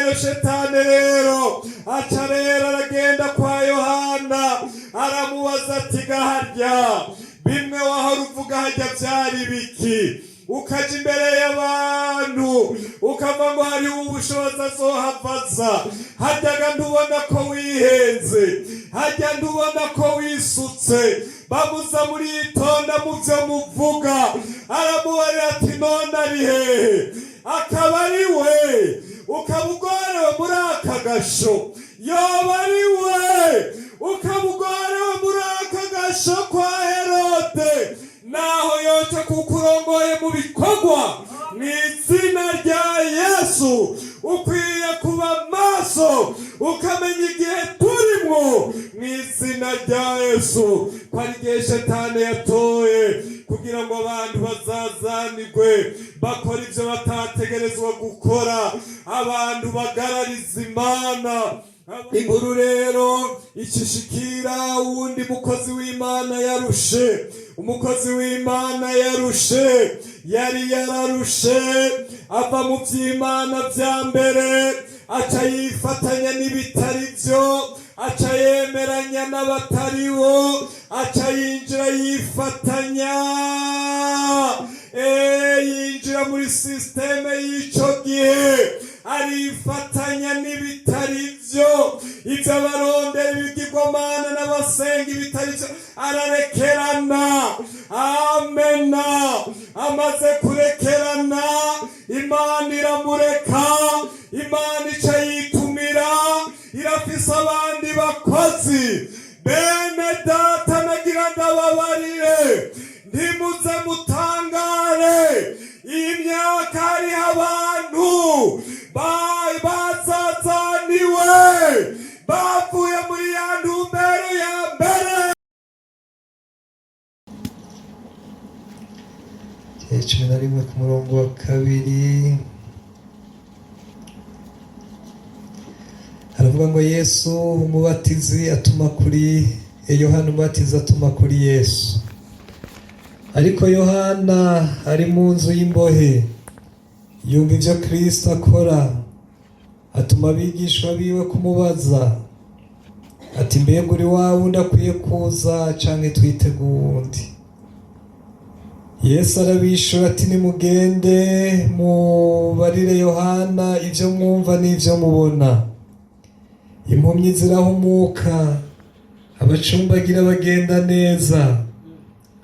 Rero shetani rero aca rero aragenda kwa Yohana, aramubaza ati: "Gaharya bimwe wahora uvuga harya byari biki? Ukaja imbere y'abantu ukava ngo hariho ubushobozi azohavaza haryaga, ndubona ko wihenze harya, ndubona ko wisutse." Bamuza muritonda mu byo muvuga. Aramubarira ati: "None ari hehe?" Akaba ari we ukaba ugorewe muri aka gasho, yoba ari we ukaba ugorewe muri aka gasho kwa Herode, naho yoca kuko urongoye mu bikorwa. Mu izina rya Yesu, ukwiye kuba maso ukamenya igihe turimwo, mu izina rya Yesu, ko ari igihe shetani yatoye kugira ngo abantu bazazanirwe, bakora ibyo batategerezwa gukora, abantu bagarariza Imana. Inkuru rero ikishikira uwundi mukozi w'Imana yarushe. Umukozi w'Imana yarushe, yari yararushe, ava mu by'Imana bya mbere, aca yifatanya n'ibitari byo, aca yemeranya n'abatari bo, aca yinjira yifatanya, yinjira muri système y'icyo gihe, arifatanya n'ibitari byo, ibyo abarondera ibigirwamana n'abasenga ibitari byo, ararekerana. Amena. Amaze kurekerana, Imana iramureka. Imana ica yitumira, irafise abandi bakozi. Bene data, nagira ndababarire, ntimuze mutangare. Iyi myaka hariho abantu bazazaniwe, bavuye muri ya ntumbero ya mbere. 11 ku murongo wa 2 haravuga ngo: Yesu umubatizi atuma kuri Yohana, umubatizi atuma kuri Yesu. Ariko Yohana ari mu nzu y'imbohe, yumva ibyo Kristo akora, atuma abigishwa biwe kumubaza ati: "Mbega uri wa wundi akwiye kuza, canke twitega uwundi?" Yesu arabishura ati: "Nimugende mubarire Yohana ibyo mwumva n'ibyo mubona: impumyi zirahumuka, abacumbagira bagenda neza,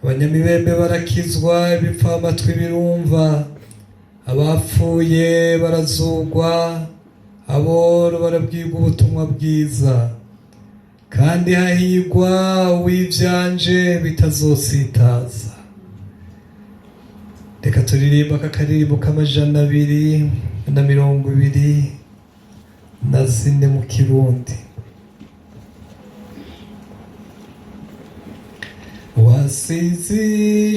abanyamibembe barakizwa, ibipfamatwi birumva, abapfuye barazugwa, aboro barabwirwa ubutumwa bwiza. Kandi hahigwa uw'ivyanje bitazositaza." Reka turirimba aka karirimbo k'224 mu Kirundi. Wasize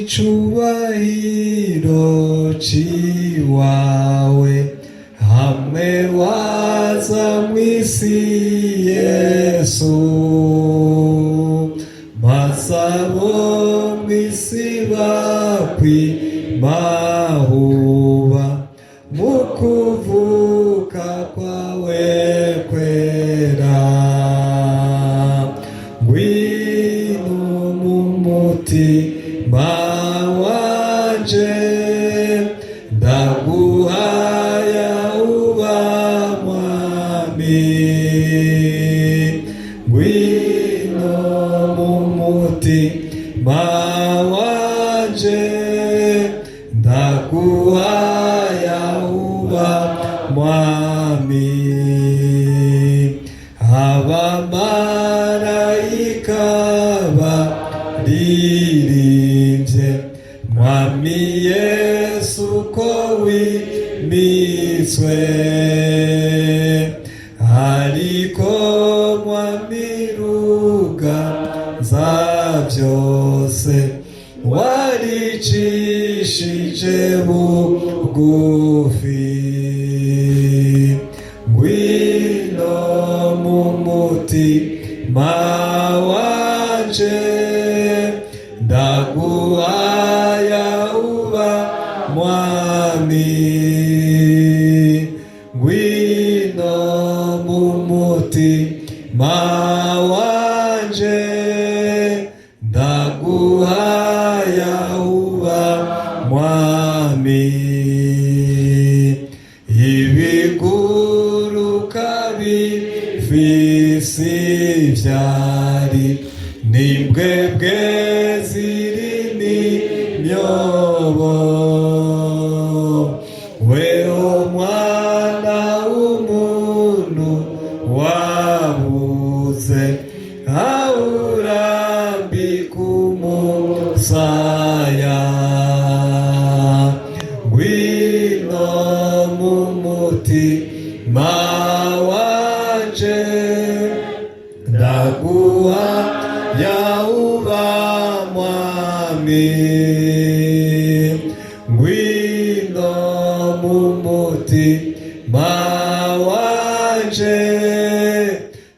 icubahiro ciwawe, hamwe waza mw'isi Yesu, maze abo mw'isi bakwimahuba mu kuvuka kwawe kwera. Ngwino mu mutima wanje, ndaguhaya uba mwami. Ngwino mu mutima wanje, ndaguhaya uba mwami. Abamarayika baririmbye, Mwami Yesu, ko wimitswe, ariko Mwami Ruganza byose, waricishije bugufi. Ngwino mu mutima wanje, ndaguhaya uba mwami. Ngwino. wanje, ndaguhaya uba mwami. Ibiguruka bifise ivyari, n'imbwebwe ziri n'imyobo, weho mwana w'umuntu wabuze awurambika umusaya. Ngwino mu mutima wanje, ndaguha yawuba mwami. Ngwino mu mutima wanje,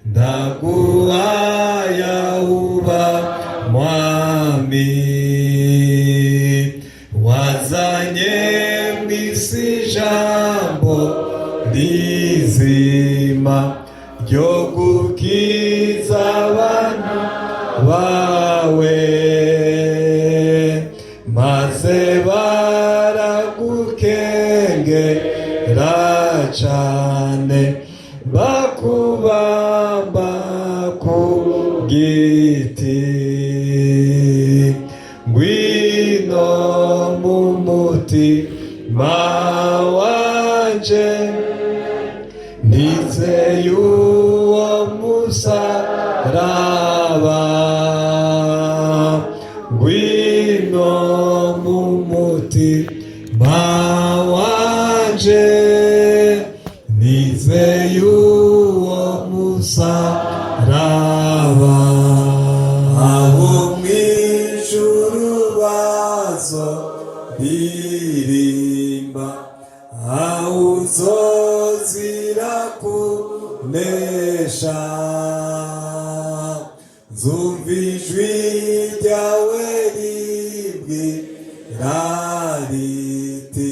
ndaguha yawuba mwami. Wazanye mw'isi ijambo rizima ryo gukiza abana bawe, maze baragukengera cane, bakubamba ku giti. Ngwino mu mutima wanje, nizeye uwo musaraba. Ngwino mu mutima wanje, nizeye uwo musaraba. Abo mw'ijuru bazo ririmba, aho uzozira kunesha. Nzumva ijwi ryawe rimbwira riti: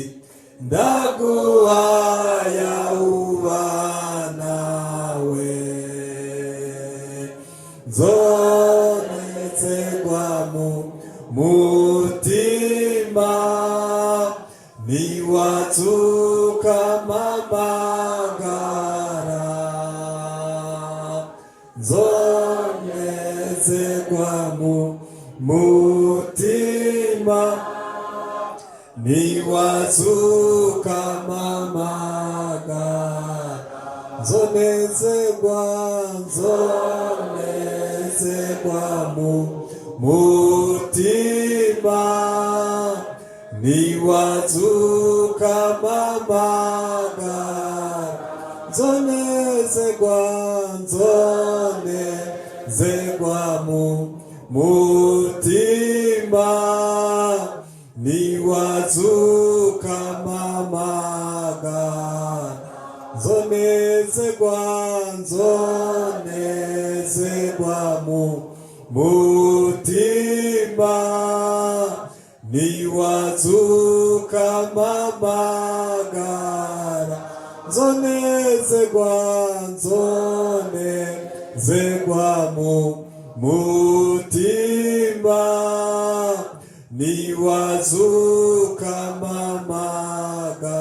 "Ndaguhaya uba nawe." Nzonezerwa mu mutima niwatuka mamagara. Nzonezerwa mu mutima niwatuka mamagara. Nzonezerwa, nzonezerwa mu mutima niwazuka mamagara. Nzonezerwa, nzonezerwa mu mutima niwazuka mamagara. Nzonezerwa, nzonezerwa mu mutima niwazuka mamagara. Nzonezerwa, nzonezerwa mu mutima niwazuka mamagara.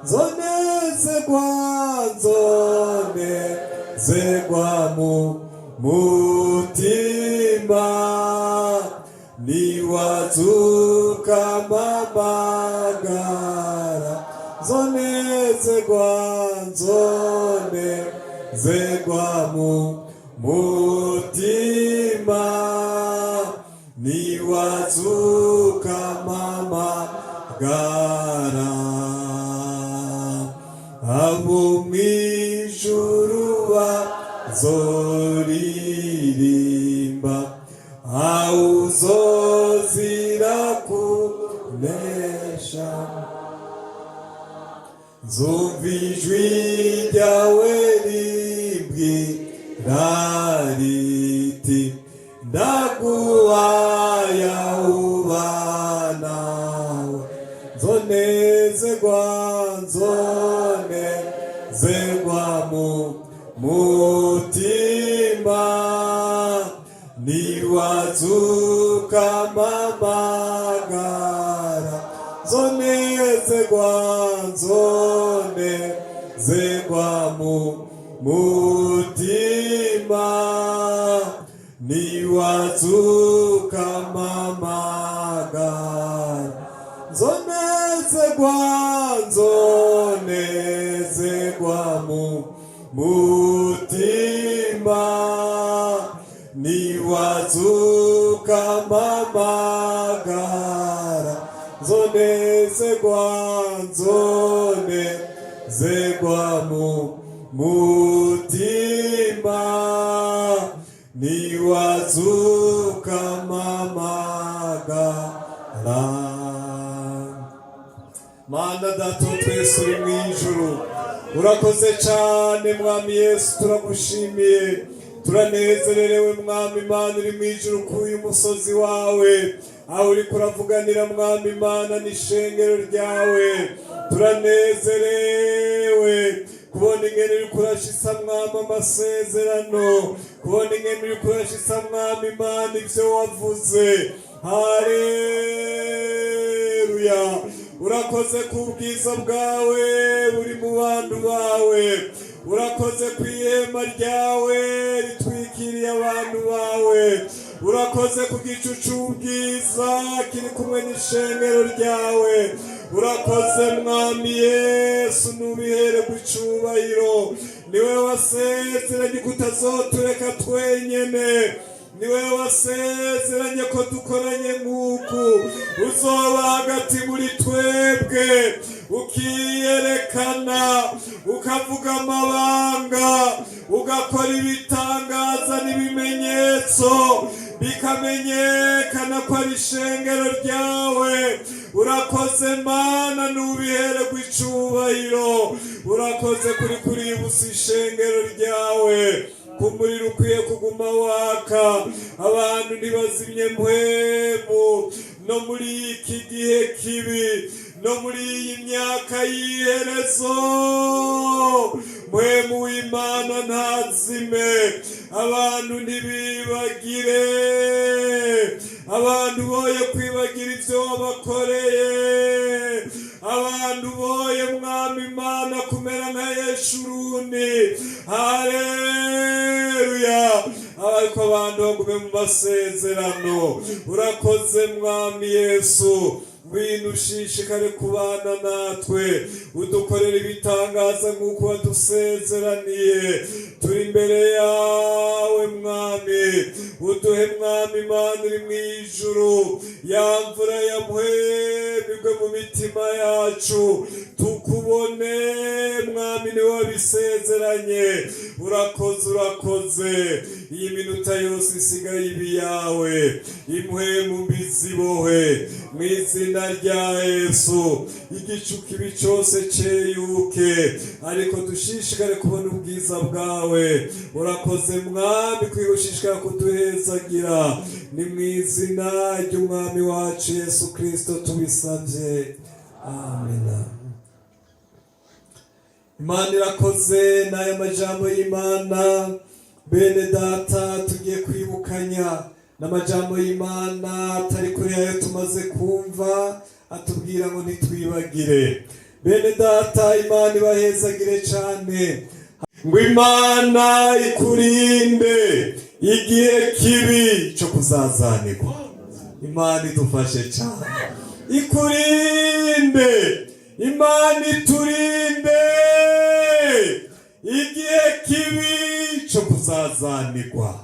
Nzonezerwa, nzonezerwa mu mutima niwazuka mamagara. Nzonezerwa, nzonezerwa mu mutima niwazuka mamagara. Abo mw'ijuru bazoririmba, awuzozira kunesha. Nzumva ijwi ryawe rimbwira riti: "Ndaguhaya uba nawe." Nzonezerwa, nzonezerwa mu mutima, niwazuka mpamagara, nzonezerwa, nzonezerwa mu mutima, niwazuka mpamagara, nzonezerwa, nzonezerwa mu mutima, niwazuka mpamagara, nzonezerwa, nzonezerwa mu mutima, niwazuka mpamagara. Mana Data wa twese uri mu ijuru, urakoze cyane, Mwami Yesu, turagushimiye, turanezererewe, Mwami Imana uri mu ijuru, kuri uyu musozi wawe aho uri kuravuganira, Mwami Imana, n'ishengero ryawe. Turanezerewe kubona ingene uri kurashitsa, Mwami, amasezerano, kubona ingene uri kurashitsa, Mwami Imana, ivyo wavuze. Haleluya! Urakoze ku bwiza bwawe buri mu bantu bawe. Urakoze ku ihema ryawe ritwikiriye abantu bawe. Urakoze ku gicu c'ubwiza kiri kumwe n'ishengero ryawe. Urakoze, Mwami Yesu, nubihererwa icubahiro. Niwe wasezeranye ko utazotureka twenyene. Niwe wasezeranye ko dukoranye nk'uku uzoba hagati muri twebwe, ukiyerekana, ukavuga amabanga, ugakora ibitangaza n'ibimenyetso, bikamenyekana ko ari ishengero ryawe. Urakoze, Mana, nubihererwa icubahiro. Urakoze kuri kuributsa ishengero ryawe ko umuriro ukwiye kuguma waka, abantu ntibazimye mpwemu no muri iki gihe kibi, no muri iyi myaka y'iherezo. Mpwemu w'Imana ntazime, abantu ntibibagire, abantu boye kwibagira ibyo wabakoreye, abantu boye, Mwami Imana, kumera nka Yeshuruni. Haleluya! Ariko abantu bagume mu masezerano. Urakoze, Mwami Yesu. Ngwino ushishikare kubana natwe, udukorera ibitangaza nk'uko wadusezeraniye. Turi imbere yawe, Mwami. Uduhe, Mwami Imana uri mu ijuru, ya mvura ya mpwemu igwe mu mitima yacu, tukubone, Mwami, niwe wabisezeranye. Urakoze, urakoze. Iyi minota yose isigaye ibi yawe, impwemu mbi zibohe mu izina rya Yesu. Igicu kibi cyose ceyuke, ariko dushishikare kubona ubwiza bwawe. Urakoze, Mwami, kwigushishikara kuduhezagira. Ni mu izina ry'Umwami wacu Yesu Kristo tubisabye, amina. Imana irakoze. N'aya majambo y'Imana, bene Data, tugiye kwibukanya n'amajambo y'Imana atari kuri ayo tumaze kumva, atubwira ngo ntitwibagire. Bene Data, Imana ibahezagire cyane. Ngo Imana ikurinde igihe kibi cyo kuzazanirwa. Imana idufashe cyane, ikurinde. Imana iturinde igihe kibi cyo kuzazanirwa.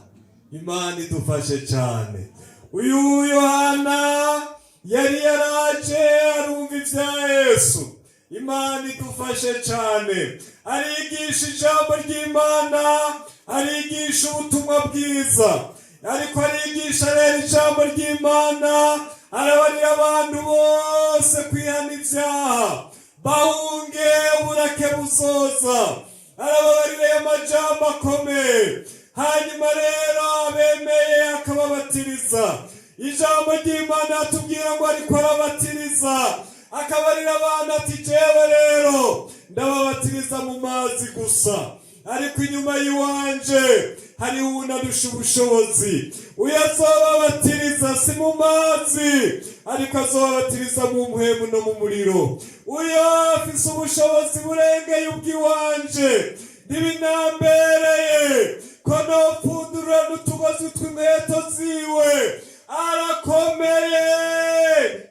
Imana idufashe cyane. Uyu Yohana yari yaraje arumva ibya Yesu. Imana idufashe cyane. Arigisha ijambo ry'Imana, arigisha ubutumwa bwiza, ariko arigisha rero ijambo ry'Imana, arabarira abantu bose kwihana ibyaha, bahunge uburake buzoza. Arababarira ayo majambo akomeye. Hanyuma rero abemeye akababatiriza. Ijambo ry'Imana atubwira ngo ariko arabatiriza, akabarira abantu ati: "Jewe rero ndababatiriza mu mazi gusa, Ariko inyuma y'iwanje hariho uwunarusha ubushobozi. Uyo azobabatiriza si mu mazi, ariko azobabatiriza mu mpwemu no mu muriro. Uyo afise ubushobozi burengeye ubw'iwanje, ntibinambereye ko nopfundurura n'utugozi tw'inkweto ziwe. Arakomeye,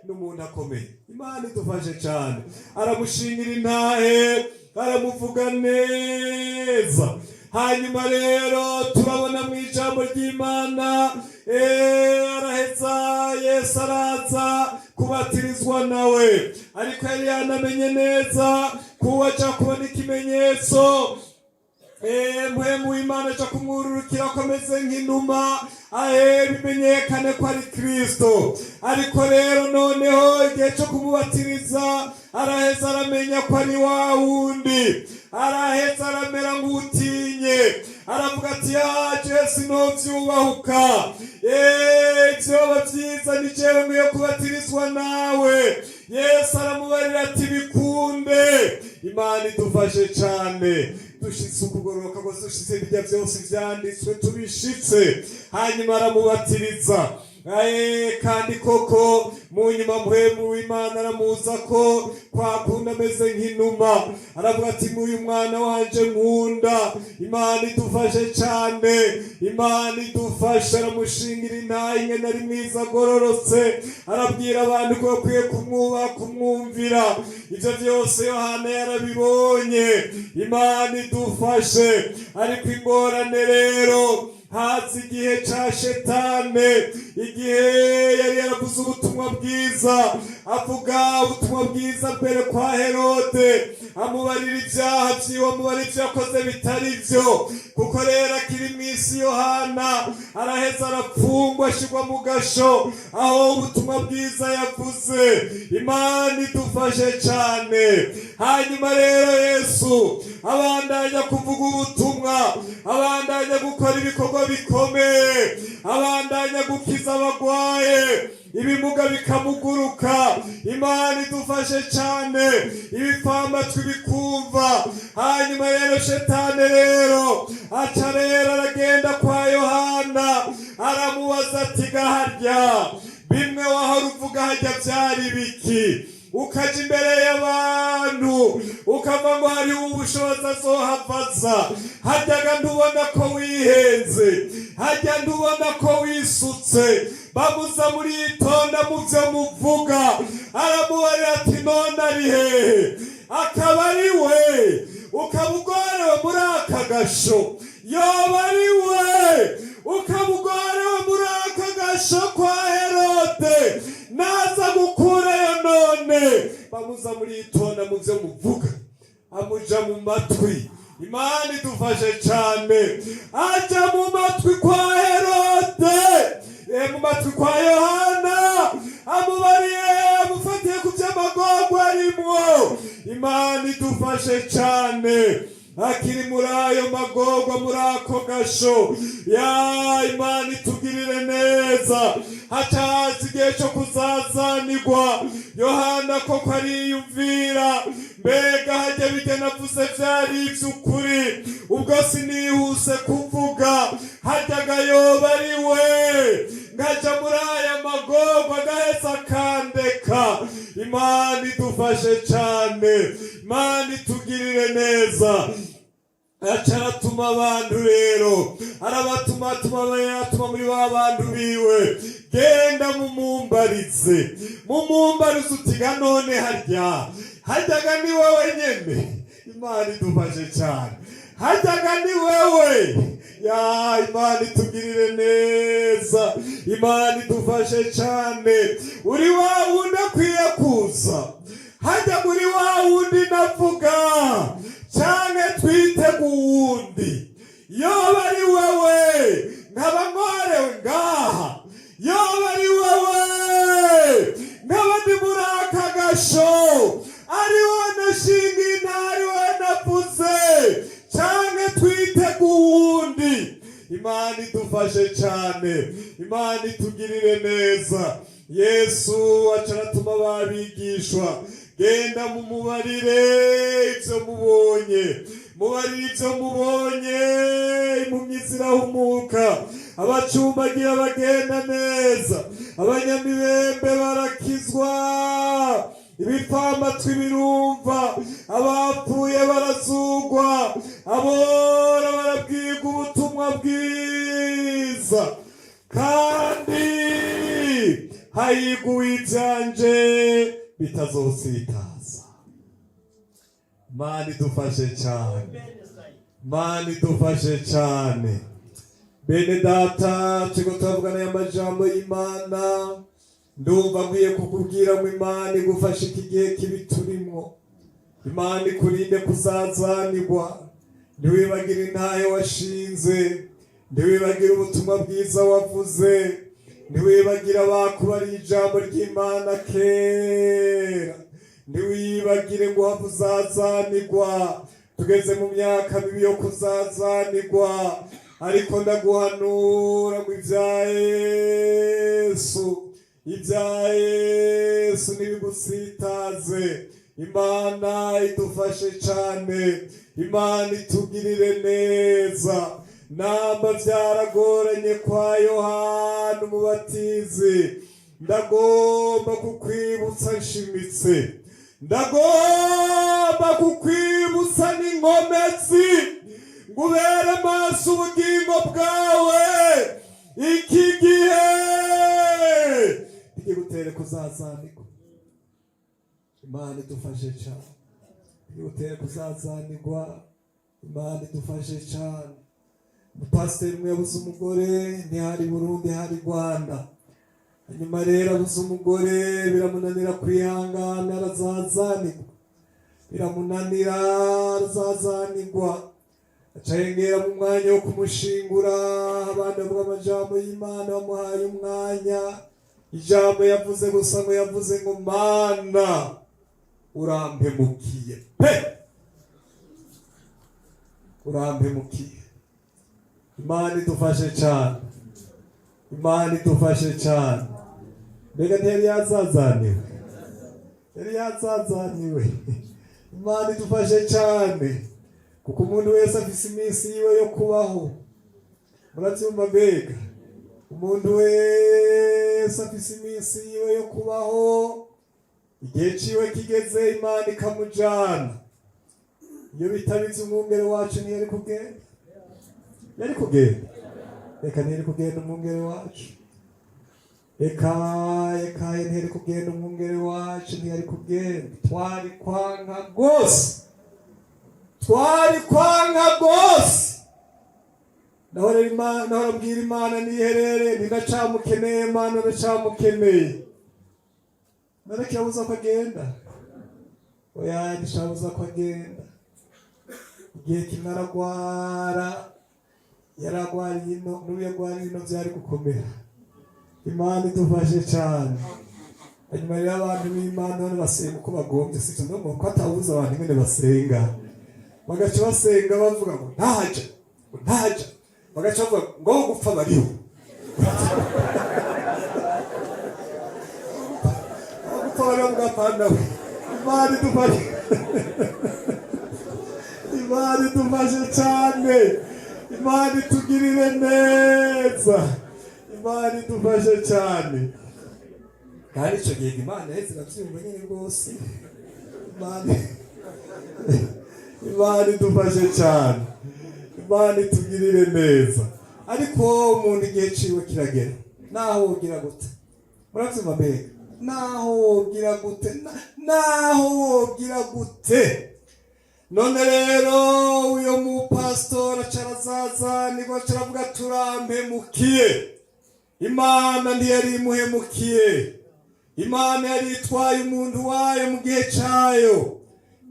n'umuntu akomeye. Imana idufashe cyane. Aramushingira intahe, aramuvuga neza. Hanyuma rero turabona mu ijambo ry'Imana, araheza Yesu araza kubatirizwa nawe, ariko yari yanamenye neza ko aja kubona ikimenyetso. Mpwemu w'Imana aja kumwururukira ko ameze nk'inuma, ahe bimenyekane ko ari Kristo. Ariko rero noneho igihe cyo kumubatiriza, araheza aramenya ko ari wa wundi. Araheza aramera nk'utinye, aravuga ati: "Yaje sinovyubahuka. Vyoba vyiza ni jewe nkwiye kubatirizwa nawe." Yesu aramubarira ati: "Bikunde." Imana idufashe cane. Dushitse ukugororoka rwose, dushitse ibijya byose vyanditswe tubishitse. Hanyuma aramubatiriza. Kandi koko mu nyuma mpwemu w'Imana aramuza ko kwa kundi ameze nk'inuma, aravuga ati: "Nguyu mwana wanje nkunda." Imana idufashe cane, Imana idufashe. Aramushingira intahe ingene ari mwiza, agororotse, arabwira abantu ko bakwiye kumwubaha, kumwumvira. Ivyo vyose Yohana yarabibonye. Imana idufashe. Ariko ingorane rero, haza igihe ca Shetane, igihe yari yaravuze ubutumwa bwiza, avuga ubutumwa bwiza mbere kwa Herode, amubarira ibyaha vyiwe, amubarira ivyo yakoze bitari vyo. Kuko rero akiri mw'isi, Yohana araheza arapfungwa, ashirwa mu gasho aho ubutumwa bwiza yavuze. Imana idufashe cane. Hanyuma rero Yesu abandanya kuvuga ubutumwa, abandanya gukora ibikorwa bikomeye, abandanya gukiza abagwaye, ibimuga bikamuguruka. Imana idufashe cane. Ibipfamatwi bikumva. Hanyuma rero Shetane rero aca rero aragenda kwa Yohana, aramubaza ati: "Gaharya bimwe wahora uvuga harya vyari biki, ukaja imbere y'abantu ukava ngo hariho ubushobozi azohavaza? Haryaga ndubona ko wihenze, harya ndubona ko wisutse." Bamuza muritonda mu vyo muvuga. Aramubarira ati: "None ari hehe, akaba ari we, ukaba ugorewe muri aka gasho? Yoba ari we, ukaba ugorewe muri aka gasho kwa Herode, naza gukurayo none?" Bamuza muritonda mu vyo muvuga, amuja mu matwi. Imana idufashe cane. Aja mu matwi kwa Herode, mu matwi kwa Yohana, amubariye, amufatiye ku vy'amagorwa arimwo. Imana idufashe cane. Akiri muri ayo magorwa, muri ako gasho, ya Imana itugirire neza. Hacaza igihe cyo kuzazanirwa. Yohana koko ariyumvira: "Mbega hajya bijya navuze vyari ivy'ukuri? Ubwo sinihuse kuvuga? Hajyaga yoba ari we, nkaja muri aya magorwa, agaheza akandeka?" Imana idufashe cane, Imana itugirire neza. Aca aratuma abantu rero, arabatuma, atuma, atuma muri ba bantu biwe: "Genda mumumbarize, mumumbarize utiga none harya haryaga ni wowe nyene." Imana idufashe cyane. Haryaga ni wewe? Ya Imana itugirire neza, Imana idufashe cyane. Uri wa wundi akwiye kuza? Hajya muri wa wundi navuga, cyane twitega uwundi? Yoba ari wewe, nkaba nkorewe ngaha? Yoba ari wewe, nkaba ndi muri aka gasho, ari wowe nashinga intare, ari wowe navuze, cyane twitega uwundi? Imana idufashe cyane, Imana itugirire neza. Yesu aca aratuma babigishwa: "Genda mumubarire ibyo mubonye." Mubarire ibyo mubonye. Impumyi zirahumuka, abacumbagira bagenda neza, abanyamibembe barakizwa, ibipfamatwi birumva, abapfuye barazugwa, abora barabwirwa ubutumwa bwiza. Kandi hahirwa uw'ivyanje bitazositaza. Mana idufashe cyane, Mana idufashe cyane. Bene data, turiko turavugana aya majambo y'Imana. Ndumva nkwiye kukubwira ngo Imana igufashe iki gihe kibi turimwo, Imana ikurinde kuzazanirwa. Ntiwibagire intahe washinze, ntiwibagire ubutumwa bwiza wavuze, ntiwibagire abakubariye ijambo ry'Imana kera, ntiwibagire ngo uhave uzazanirwa. Tugeze mu myaka mibi yo kuzazanirwa, ariko ndaguhanura ngo ibya Yesu, ibya Yesu ntibigusitaze. Imana idufashe cyane, Imana itugirire neza. Namba byaragoranye kwa Yohana Umubatizi, ndagomba kukwibutsa nshimitse, ndagomba kukwibutsa n'inkomezi ngo ubere maso ubugingo bwawe. Iki gihe ntigigutere kuzazanirwa. Imana idufashe cyane. Ntigigutere kuzazanirwa. Imana idufashe cyane. Umupasiteri umwe yabuze umugore, ntihari Burundi, hari Rwanda. Hanyuma rero abuze umugore, biramunanira kwihangana, arazazanirwa. Biramunanira, arazazanirwa. Acengera mu mwanya wo kumushingura, abandi bavuga amajambo y'Imana, bamuhaye umwanya. Ijambo yavuze gusa ngo, yavuze ngo: "Mana, urampemukiye pe, urampemukiye." Imana idufashe cyane, Imana idufashe cyane. Mbega ntiyari yazazaniwe? Yari yazazaniwe. Imana idufashe cyane, kuko umuntu wese afise iminsi yiwe yo kubaho. Murabyumva? Mbega umuntu wese afise iminsi yiwe yo kubaho, igihe ciwe kigeze Imana ikamujana. Iyo bitabize, umwungere wacu ntiyari kugenda. Yari kugenda? Reka, ntiyari kugenda umwungere wacu. Reka, reka, ntiyari kugenda umwungere wacu, ntiyari kugenda. Twari kwanka rwose, twari kwanka rwose. Nahora Imana, nahora mbwira Imana niherere, ntigacamukeneye Imana, ndacamukeneye. Nareke yabuze ko agenda? Oya, ntishabuza ko agenda. Igihe kimwe aragwara, yaragwariye ino, n'ubu yagwariye ino byari gukomera. Imana idufashe cyane. Hanyuma rero abantu b'Imana none basenga uko bagombye, si cyo ko atawuza abantu ingene basenga. Bagaca basenga bavuga ngo ntahaja, ngo ntahaja, bagaca bavuga ngo aho gupfa bariho, aho gupfa bariho. Bwapana we, Imana idufashe, Imana idufashe cyane, Imana itugirire neza, Imana idufashe cyane. Kandi icyo gihe Imana yahise irabyumva nyine rwose. Imana idufashe cyane, Imana itugirire neza. Ariko umuntu igihe ciwe kiragera, naho wogira gute. Murabyumva? Mbega naho wogira gute, naho wogira gute. None rero uyo mupasitori acarazaza, nibwo acaravuga: "Turampemukiye." Imana ntiyari imuhemukiye. Imana yari itwaye umuntu wayo mu gihe cayo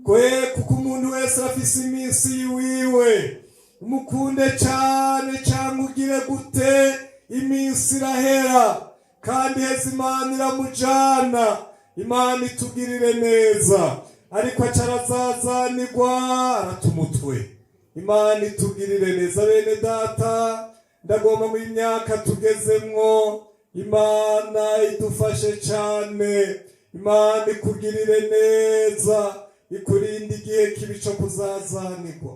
kwe, kuko umuntu wese arafise iminsi yiwiwe. Umukunde cyane cyangwa ugire gute, iminsi irahera kandi heza Imana iramujana. Imana itugirire neza. Ariko acarazazanirwa, arata umutwe. Imana itugirire neza. Bene data, ndagomba mu myaka tugezemwo, Imana idufashe cyane. Imana ikugirire neza, ikurinde igihe kibi cyo kuzazanirwa.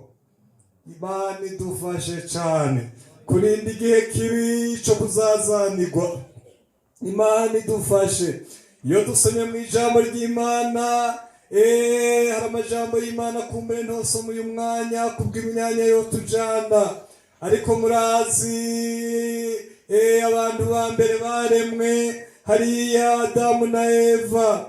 Imana idufashe cane kurinda igihe kibi co kuzazanirwa. Imana idufashe. Iyo dusomye mu ijambo ry'Imana, hari amajambo y'Imana kumbure ntosoma uyu mwanya kubw'imyanya yo tujana, ariko murazi abantu ba mbere baremwe hariya, Adamu na Eva.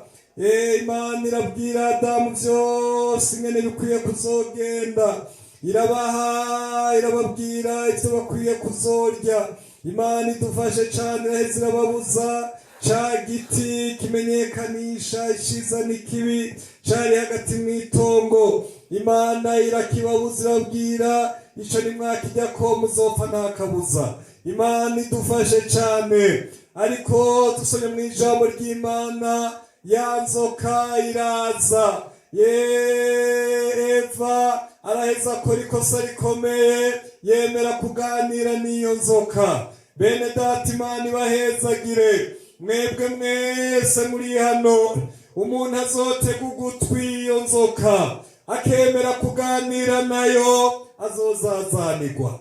Imana irabwira Adamu byose ingene bikwiye kuzogenda, irabaha, irababwira ibyo bakwiye kuzorya. Imana idufashe cane. Iraheza irababuza ca giti kimenyekanisha iciza n'ikibi cari hagati mw'itongo. Imana irakibabuza, irabwira ico nimwakirya ko muzopfa nta kabuza. Imana idufashe cane. Ariko dusomye mu ijambo ry'Imana, ya nzoka iraza. Ye Eva araheza akora ikosa rikomeye, yemera kuganira n'iyo nzoka. Bene data, Imana ibahezagire mwebwe mwese muri hano. Umuntu azotega ugutwi iyo nzoka, akemera kuganira nayo, azozazanirwa.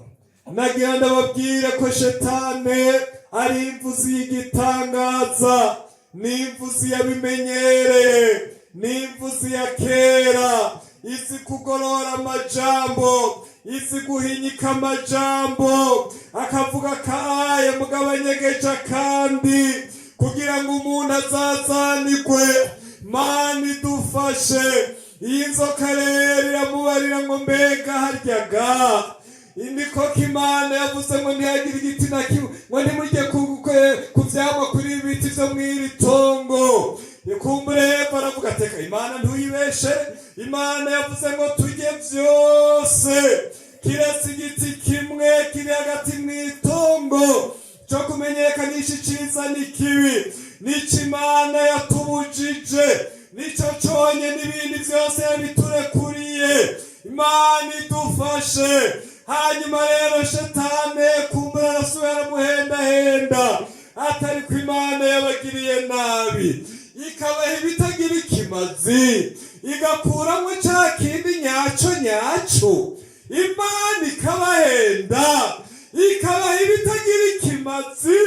Nagira ndababwire ko shetane ari imvuzi y'igitangaza, ni imvuzi yabimenyereye, ni imvuzi ya kera, izi kugorora amajambo, izi guhinyika amajambo, akavuga kaye mugabo anyegeje kandi kugira ngo umuntu azazanirwe. Mana idufashe. Iyi nzoka rero iramubarira ngo: "Mbega haryaga imikoko Imana yavuze ngo ntihagire igiti na kimwe, ngo ntimujye ku vyamwa kuri ibi biti vyo mw'iri tongo?" Kumbure Eva aravuga ateka: "Imana ntuyibeshe. Imana yavuze ngo turye vyose kiretse igiti kimwe kiri hagati mw'itongo cyo kumenyekanisha iciza n'ikibi. Nico Imana yatubujije, nico conye, n'ibindi vyose yabiturekuriye." Imana idufashe. Hanyuma rero shetane kumbura arasubira aramuhendahenda, atari ko Imana yabagiriye nabi, ikabaha ibitagira ikimazi, igakuramo ca kindi nyaco nyaco? Imana ikabahenda, ikabaha ibitagira ikimazi,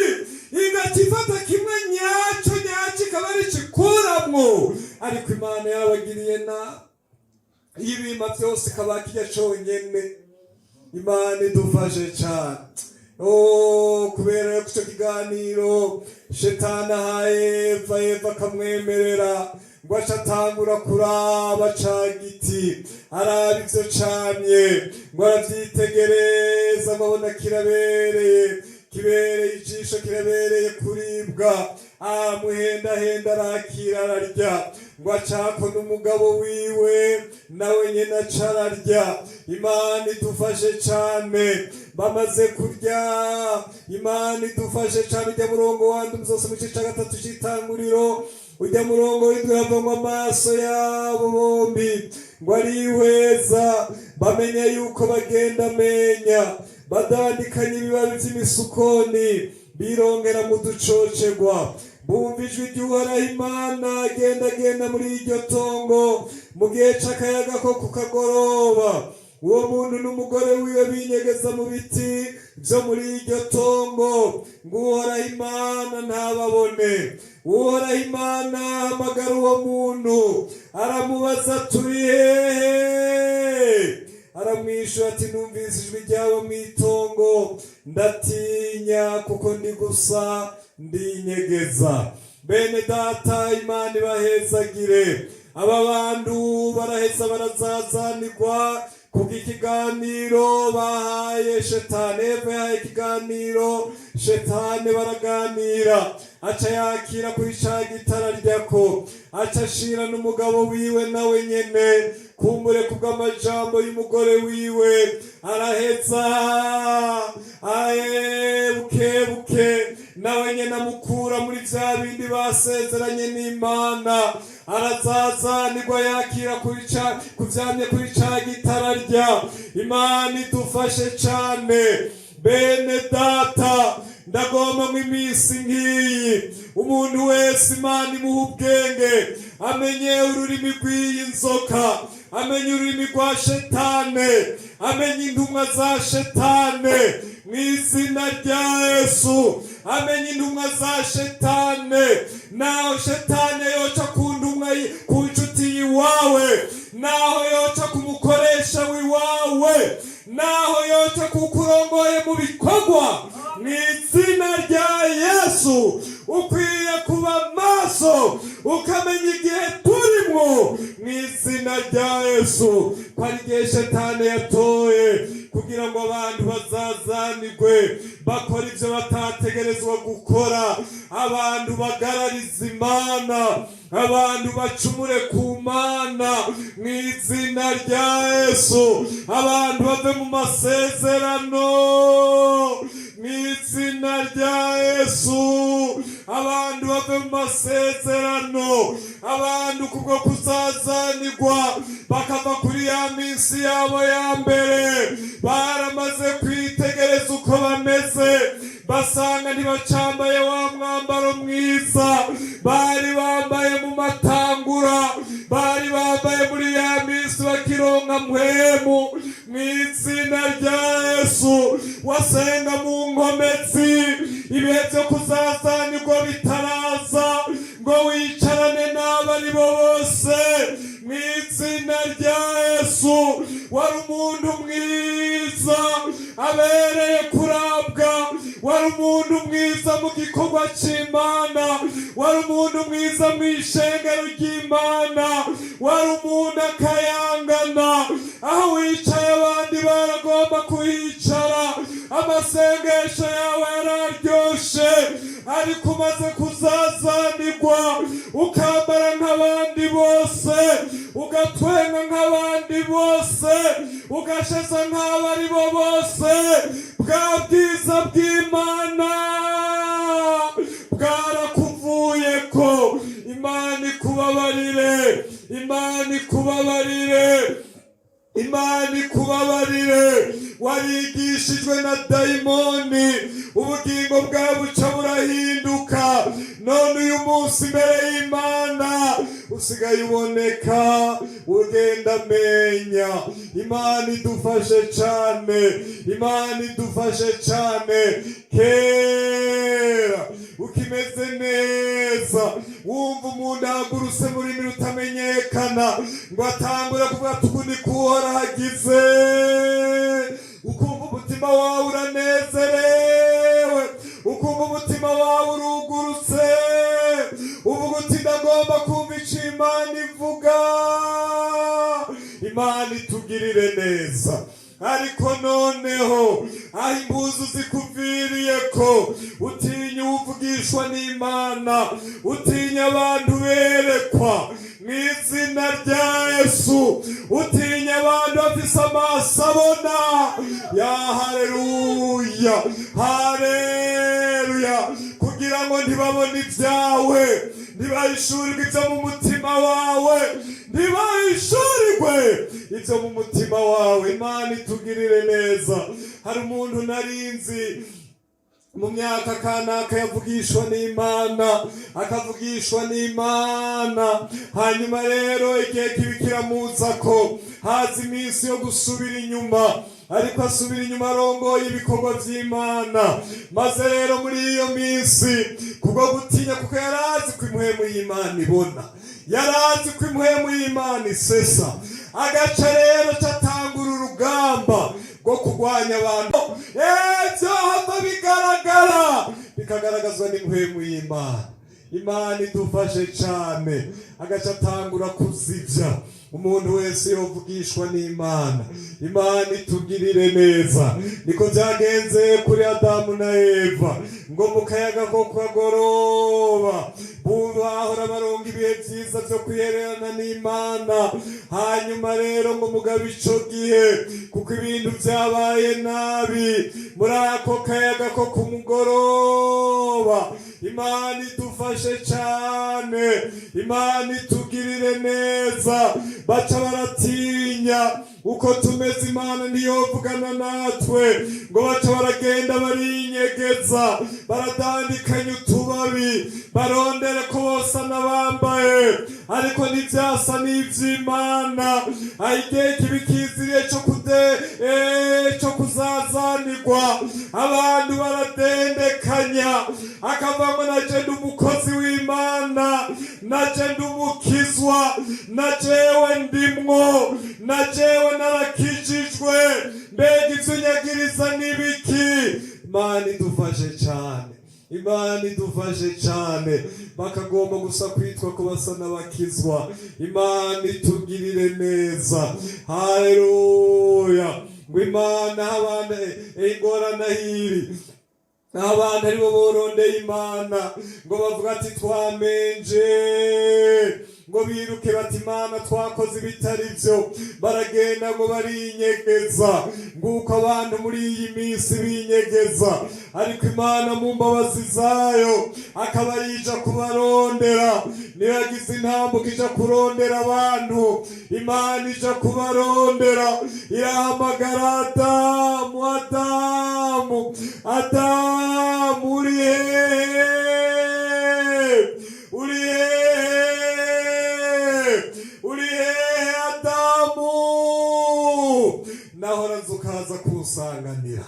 igaca ifata kimwe nyaco nyaco ikaba ari ikikuramwo. Ariko Imana yabagiriye nabi, ibima byose ikaba kirya conyene. Imana idufashe cane. Oh, kubera ko icyo kiganiro shetani ahaye Eva, Eva akamwemerera, ngo aca atangura kuraba ca giti, araba ivyo camye, ngo aravyitegereza, ngo abona kirabereye, kibereye ijisho, kirabereye kuribwa. Aramuhendahenda, arakira, ararya. Ngo acako n'umugabo wiwe, nawe nyene aca ararya. Imana idufashe cane. Bamaze kurya, Imana idufashe cane, ujya murongo wandi muzose mu gice ca gatatu c'Itanguriro, ujya murongo w'indwi, havamwo amaso yabo bombi ngo arihweza, bamenye yuko bagenda amenya, badandikanye ibibabi vy'imisukoni, birongera mu ducocegwa. Bumva ijwi ry'Uhoraho Imana agendagenda muri iryo tongo mu gihe c'akayaga ko ku kagoroba. Uwo muntu n'umugore wiwe binyegeza mu biti vyo muri iryo tongo, ngo Uhoraho Imana ntababone. Uhoraho Imana ahamagara uwo muntu, aramubaza: "Turi hehe?" Aramwishyura ati: "Numvise ijwi ryawe mu itongo, ndatinya kuko ndi gusa, ndinyegeza." Bene data, Imana ibahezagire. Aba bantu baraheza barazazanirwa kubwo ikiganiro bahaye shetani. Eva yahaye ikiganiro shetani, baraganira, aca yakira kuri ca gitara ryako, aca ashira n'umugabo wiwe, nawe nyene kumbure kubw'amajambo y'umugore wiwe, araheza ae buke buke nawe nyene amukura muri vya bindi basezeranye n'Imana, arazazanirwa, yakira kuri ca kuvyamye kuri ca gitara rya. Imana idufashe cane. Bene data, ndagomba mu iminsi nk'iyi umuntu wese Imana imuha ubwenge, amenye ururimi rw'iyi nzoka. Amenya ururimi rwa Shetane, amenya intumwa za Shetane mu izina rya Yesu. Amenya intumwa za Shetane. Naho Shetane yoca ku ntumwa ku nshuti yiwawe, naho yoca ku mukoresha wiwawe, naho yoca kukurongoye mu bikorwa, mu izina rya Yesu ukwiye kuba maso, ukamenya igihe turimwo mu izina rya Yesu, ko ari igihe Shetani yatoye kugira ngo abantu bazazanirwe, bakora ibyo batategerezwa gukora, abantu bagarariza Imana, abantu bacumure ku Mana mu izina rya Yesu, abantu bave mu masezerano mu izina rya Yesu, abantu bave mu masezerano, abantu kubwo kuzazanirwa bakava kuri ya minsi yabo ya mbere. Baramaze kwitegereza uko bameze, basanga ntibacambaye wa mwambaro mwiza bari bambaye mu matangura, bari bambaye muri ya minsi bakironka Mpwemu. Mu izina rya Yesu, wasenga mu nkomezi ibihe byo kuzazanirwa bitaraza, ngo wicarane n'abari bo bose. Mu izina rya Yesu, wari umuntu mwiza abereye kurabwa, wari umuntu mwiza mu gikorwa cy'Imana, wari umuntu mwiza mu ishengero ry'Imana, wari umuntu akayangana. Aho wicaye abandi baragomba kuhicara, amasengesho yawe yararyoshe. Ariko umaze kuzazanirwa, ukambara nk'abandi bose, ugatwenga nk'abandi bose, ugasheza nk'abari bo bose, bwa bwiza bw'Imana bwarakuvuyeko. Imana ikubabarire, Imana ikubabarire, Imana ikubabarire. Warigishijwe na dayimoni, ubugingo bwawe buca burahinduka. None uyu munsi imbere y'Imana usigaye uboneka ugenda amenya. Imana idufashe cane, Imana idufashe cane. Kera ukimeze neza, wumva umuntu ahagurutse mu rurimi rutamenyekana ngo atangure kuvuga ati: "Uku ni kuhora hagize", ukumva umutima wawe uranezerewe, ukumva umutima wawe urugurutse, uvuga uti: "Ndagomba kumva ico Imana ivuga." Imana itugirire neza. Ariko noneho aho impuzu zikuviriye, ko utinya uvugishwa n'Imana, utinya abantu berekwa mu izina rya Yesu, utinya abantu bafise amaso abona ya haleluya, haleluya, kugira ngo ntibabone ibyawe, ntibahishurirwe ibyo mu mutima wawe, ntibahishurirwe ibyo mu mutima wawe. Imana itugirire neza. Hari umuntu narinzi mu myaka kanaka yavugishwa n'Imana, akavugishwa n'Imana. Hanyuma rero igihe kibi kiramuza ko haza iminsi yo gusubira inyuma, ariko asubira inyuma arongoye ibikorwa by'Imana. Maze rero muri iyo minsi, kubwo gutinya, kuko yari azi ko impwemu y'Imana ibona, yari azi ko impwemu y'Imana isesa, agaca rero catangura urugamba rwo kurwanya abantu. Byohava bigaragara, bikagaragazwa n'impwemu y'Imana. Imana idufashe cane. Agaca atangura kuzivya umuntu wese yovugishwa n'Imana. Imana itugirire neza. Niko byagenze kuri Adamu na Eva, ngo mu kayaga ko kagoroba bahora baronga ibihe byiza byo kwihererana n'Imana. Hanyuma rero ngo mugabe ico gihe, kuko ibintu byabaye nabi muri ako kayaga ko ku mugoroba. Imana idufashe cane, Imana itugirire neza. Baca baratinya. Uko tumeze, Imana ntiyovugana natwe. Ngo baca baragenda barinyegeza, baradandikanya utubabi, barondere ko bosa n'abambaye, ariko ntivyasa n'ivy'Imana. Igihe kibi kiziriye co kude co kuzazanirwa, abantu baradendekanya, akavamo naje ndi umukozi w'Imana, naje ndi umukizwa, na jewe ndimwo, na jewe narakijijwe. Mbega ivyo unyagiriza n'ibiki? Imana idufashe cane, Imana idufashe cane. Bakagomba gusa kwitwa ko basa n'abakizwa. Imana itugirire neza. Haleluya. Ngo Imana abana ingorane hiri, abantu aribo borondeye Imana, ngo bavuga ati: "Twamenje." Ngo biruke bati: "Imana, twakoze ibitari byo." Baragenda ngo barinyegeza, nguko abantu muri iyi minsi binyegeza. Ariko Imana mu mbabazi zayo akaba arija kubarondera. Niyo yagize intambuko ija kurondera abantu. Imana ija kubarondera, irahamagara: "Adamu, Adamu, Adamu, uri hehe? Uri hehe? Uri hehe, Adamu? Nahora nzi ukaza kunsanganira,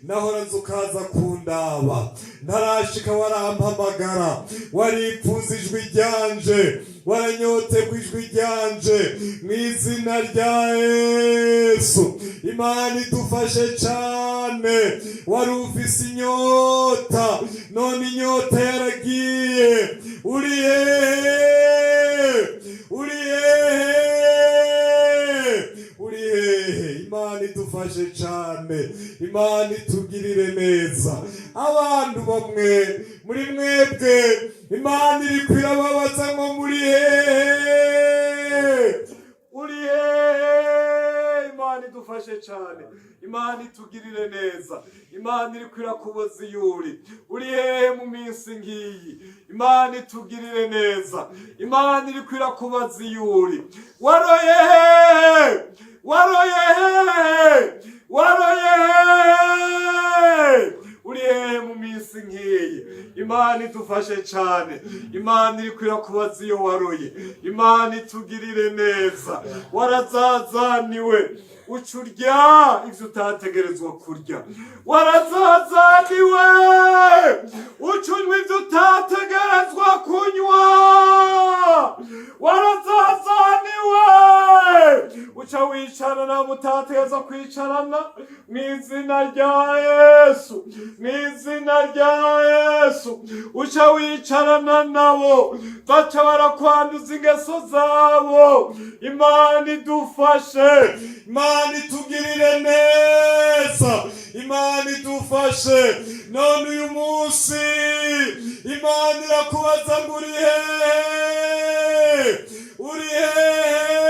nahora nzi ukaza kundaba. Ntarashika warampamagara, waripfuza ijwi ryanje, waranyotegwa ijwi ryanje." Mu izina rya Yesu, Imana idufashe cane. Wari ufise inyota, none inyota yaragiye. Uri hehe? Uri hehe? Uri hehe? Imana idufashe cane, Imana itugirire neza. Abantu bamwe muri mwebwe, Imana iri kwirababaza ngo: "Muri hehe? Uri hehe?" Imana idufashe cane, Imana itugirire neza. Imana iri kwirakubaza iyo uri. Uri hehe mu minsi ngiyi? Imana itugirire neza. Imana iri kwirakubaza iyo uri. Waroye hehe? Waroye hehe? Waroye hehe? Uri hehe mu minsi nk'iyi? Imana idufashe cane. Imana iri kwirakubaza iyo waroye. Imana itugirire neza. Warazazaniwe, uca urya ivyo utategerezwa kurya. Warazazaniwe, uca unywa ivyo utategerezwa kunywa. Warazazaniwe, uca wicarana nabo utategerezwa kwicarana. Mu izina rya Yesu, mu izina rya Yesu. Uca wicarana nabo, baca barakwanduza ingeso zabo. Imana idufashe, Imana itugirire neza, Imana idufashe. None uyu munsi Imana irakubaza ngo: "Uri hehe? Uri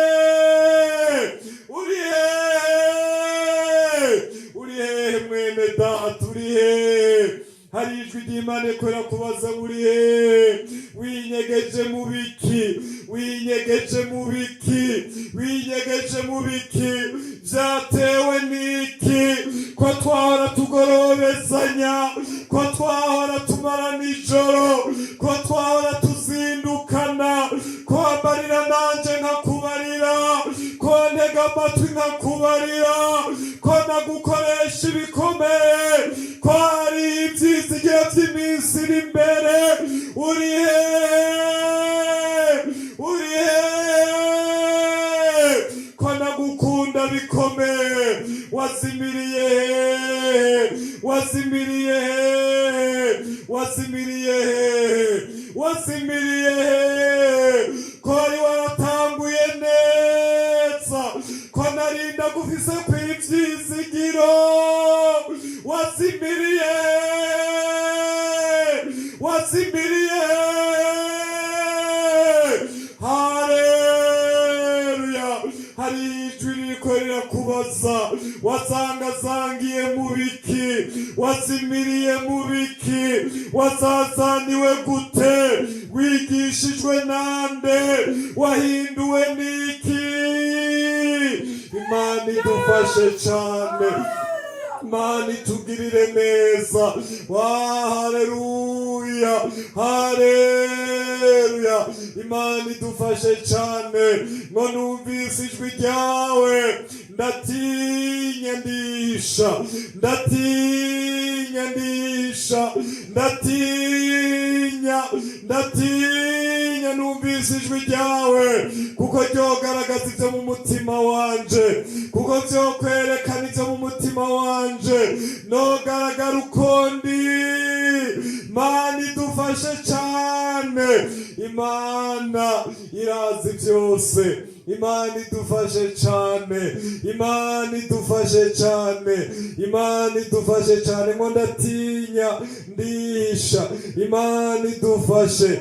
hehe? Uri hehe? Uri hehe, mwene data? Uri hehe?" Hari ijwi ry'Imana ikorera kubaza ngo: "Uri hehe? Winyegeje mu biki? Winyegeje mu biki? Winyegeje mu biki? Byatewe n'iki ko twahora tugorobezanya, ko twahora tumara nijoro, ko twahora tuzindukana, ko wambarira nanje nkakubarira, ko ntega amatwi nkakubarira, ko nagukoresha ibikomeye, ko hari ibyizigiro by'iminsi iri imbere? Uri hehe? Uri hehe? Ko nagukunda bikomeye, wazimiriye hehe? Wazimiriye hehe? Wazimiriye hehe? Wazimiriye hehe? Ko wari waratanguye neza, ko narinda gufise kw'ivyizigiro, wazimiriye? Wazimiriye? Haleluya. Hari ijwi ririko rirakubaza: "Wazangazangiye mu biki? Wazimiriye mu biki? Wazazaniwe gute? Wigishijwe nande? Wahinduwe n'iki?" Imana idufashe cane, Imana itugirire neza. Wa haleluya, haleluya! Imana idufashe cane. Ngo numvise ijwi ryawe, ndatinya ndisha, ndatinya ndisha, ndatinya, ndatinya. Numvise ijwi ryawe, kuko ryogaragaza ibyo mu mutima wanje, kuko vyokwerekana ibyo mu mutima wanje, nogaragara uko ndi. Mana idufashe cane. Imana irazi byose. Imana idufashe cane, Imana idufashe cane, Imana idufashe cane. Ngo ndatinya ndisha. Imana idufashe.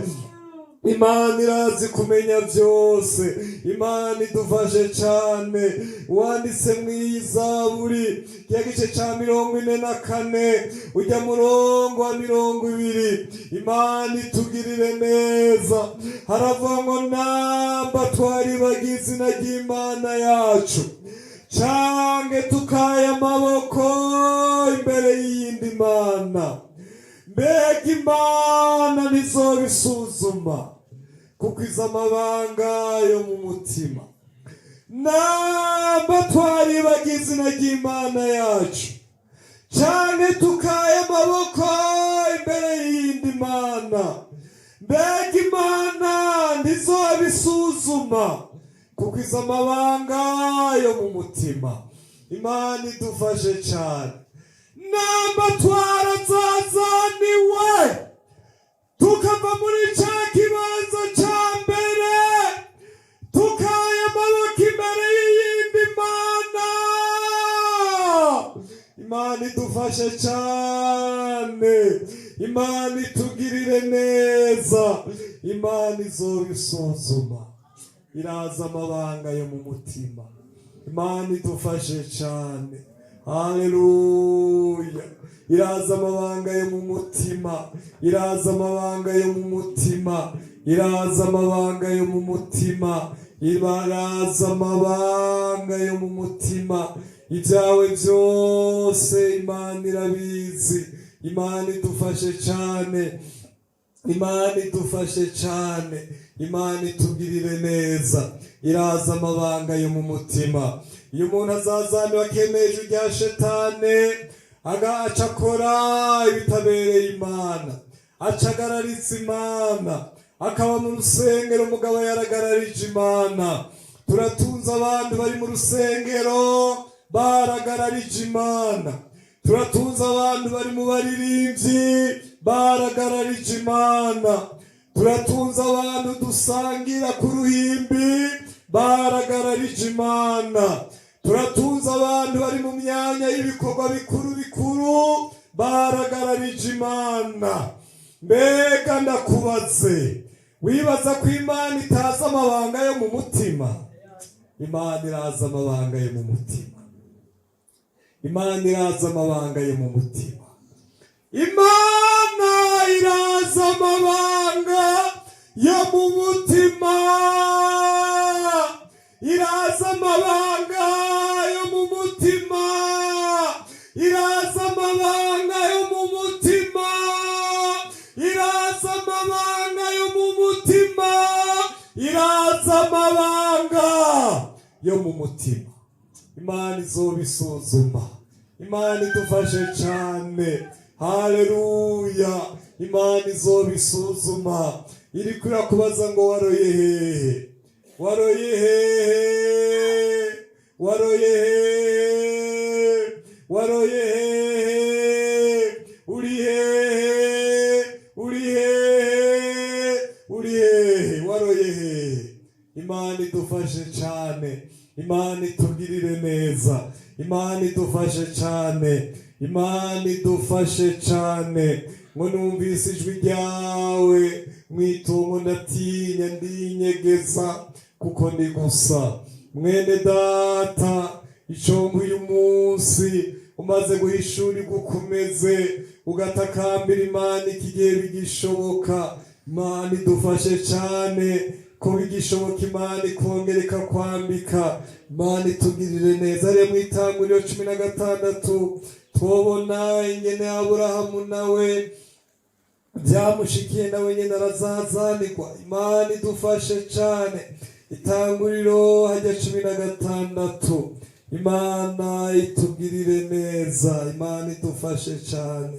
Imana irazi kumenya byose. Imana idufashe cane. Wanditse mw'Izaburi ya gice ca 44, ujya murongo wa 20, Imana itugirire neza. Haravuga ngo namba twaribagiye izina ry'Imana yacu, cange tukaya amaboko imbere y'iyindi mana, mbega Imana ntizobisuzuma, kuko izi amabanga yo mu mutima. Namba twaribagiye izina ry'Imana yacu, canke tukaya amaboko imbere y'iyindi mana, mbega Imana ntizobisuzuma, kuko izi amabanga yo mu mutima. Imana idufashe cane. Namba twarazazaniwe, tukava muri ca kibanza ca mbere, tukaya amaboko imbere y'iyindi mana, Imana idufashe cane, Imana itugirire neza. Imana izobisuzuma, iraza amabanga yo mu mutima. Imana idufashe cane. Haleluya! Iraza amabanga yo mu mutima, iraza amabanga yo mu mutima, iraza amabanga yo mu mutima, iraza amabanga yo mu mutima. Ibyawe byose Imana irabizi. Imana idufashe cane, Imana idufashe cane, Imana itugirire neza. Iraza amabanga yo mu mutima. Iyo umuntu azazaniwe, akemera ijwi rya Shetane, agaca akora ibitabereye Imana, acagarariza Imana, akaba mu rusengero umugabo yaragararije Imana. Turatunze abantu bari mu rusengero baragararije Imana. Turatunze abantu bari mu baririmbyi baragararije Imana. Turatunze abantu dusangira ku ruhimbi baragararije Imana. Turatunze abantu bari mu myanya y'ibikorwa bikuru bikuru baragararije Imana. Mbega ndakubaze, wibaza ko Imana itazi amabanga yo mu mutima? Imana irazi amabanga yo mu mutima. Imana irazi amabanga yo mu mutima. Imana irazi amabanga yo mu mutima. Irazi amabanga yo mu mutima. Irazi amabanga yo mu mutima. Irazi amabanga yo mu mutima. Irazi amabanga yo mu mutima. Imana izobisuzuma. Imana idufashe cane. Haleluya! Imana izobisuzuma. Iriko irakubaza ngo waroye hehe? Waroye hehe? Waroye hehe? Waroye hehe? Uri hehe? Uri hehe? Uri hehe? Waroye hehe? Imana idufashe cane. Imana itugirire neza. Imana idufashe cane. Imana idufashe cane. Ngo numvise ijwi ryawe mwitongo, ndatinya ndinyegeza, kuko ndi gusa. Mwene data, icongo uyu munsi umaze guhishurirwa ukomeze ugatakambira Imana iki gihe bigishoboka. Imana idufashe cane. Ko bigishoboka, Imana ikongera ikakwambika. Imana itugirire neza. Rero mu Itanguriro 16 twobona ingene Aburahamu nawe byamushikiye, nawe nyine arazazanirwa. Imana idufashe cane. Itanguriro hajya 16. Imana itugirire neza, Imana idufashe cane.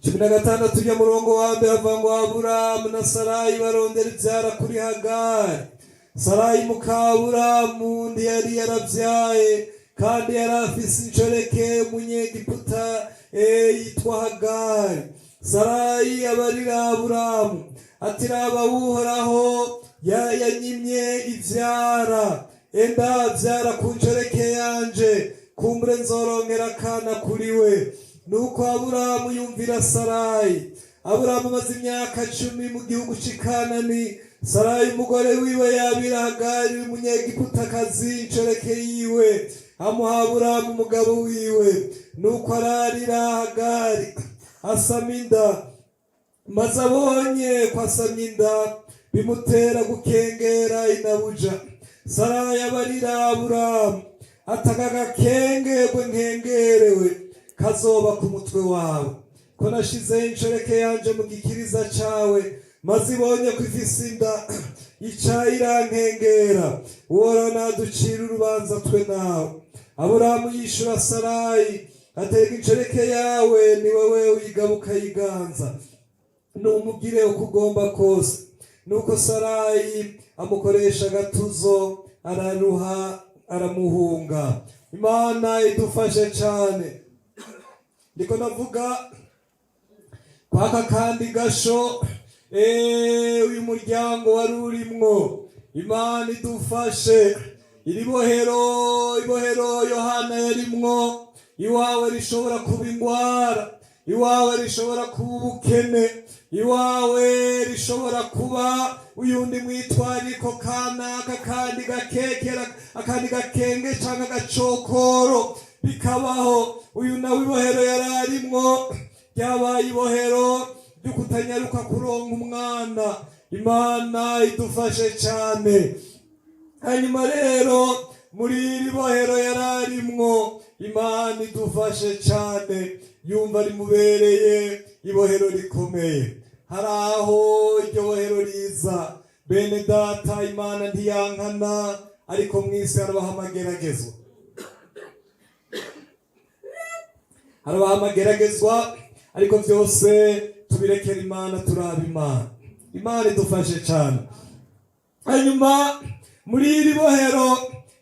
16 ujya murongo wa mbere avuga ngo: Aburamu na Sarayi barondera ibyara kuri Hagari. Sarayi muka Aburamu ntiyari yarabyaye, kandi yari afise inshoreke umunyegiputa yitwa Hagari. Sarayi abarira Aburamu ati: "Raba, Uhoraho yanyimye ivyara. Enda vyara ku nshoreke yanje, kumbure nzoronkera akana kuri we." Nuko Aburamu yumvira Sarayi. Aburamu amaze imyaka 10 mu gihugu c'i Kanani. Sarayi umugore wiwe yabira Hagari w'umunyegiputakazi, inshoreke yiwe, amuha Aburamu umugabo wiwe. Nuko ararira Hagari, asama inda. Maze abonye ko asamye inda, bimutera gukengera inabuja. Sarayi abarira Aburamu ati: "Aka gakengerwe nkengerewe kazoba ku mutwe wawe, ko nashizeho inshoreke yanje mu gikiriza cawe, maze ibonye ko ifise inda ica irankengera. Uhoraho naducira urubanza twe nawe." Aburamu yishura Sarayi ateka: "Inshoreke yawe ni wowe uyigaba ukayiganza, numugire uko ugomba kose." Nuko Sarayi amukoresha agatuzo, araruha, aramuhunga. Imana idufashe cane. Ndiko navuga kwaka kandi gasho uyu muryango wari urimwo. Imana idufashe. Iri bohero, ibohero Yohana yarimwo, iwawe rishobora kuba ingwara, iwawe rishobora kuba ubukene, iwawe rishobora kuba uyundi mwitwariko kanaka, kandi gakekera, akandi gakenge canke agacokoro bikabaho. Uyu nawe ibohero yari arimwo ryabaye ibohero ryo kutanyaruka kuronka umwana. Imana idufashe cane. Hanyuma rero muri iri bohero yari arimwo, Imana idufashe cane, yumva rimubereye ibohero rikomeye. Hari aho iryo bohero riza. Bene data, Imana ntiyankana, ariko mu isi harabaho amageragezwa, harabaho amageragezwa, ariko byose tubirekera Imana, turaba Imana. Imana idufashe cyane. Hanyuma muri iri bohero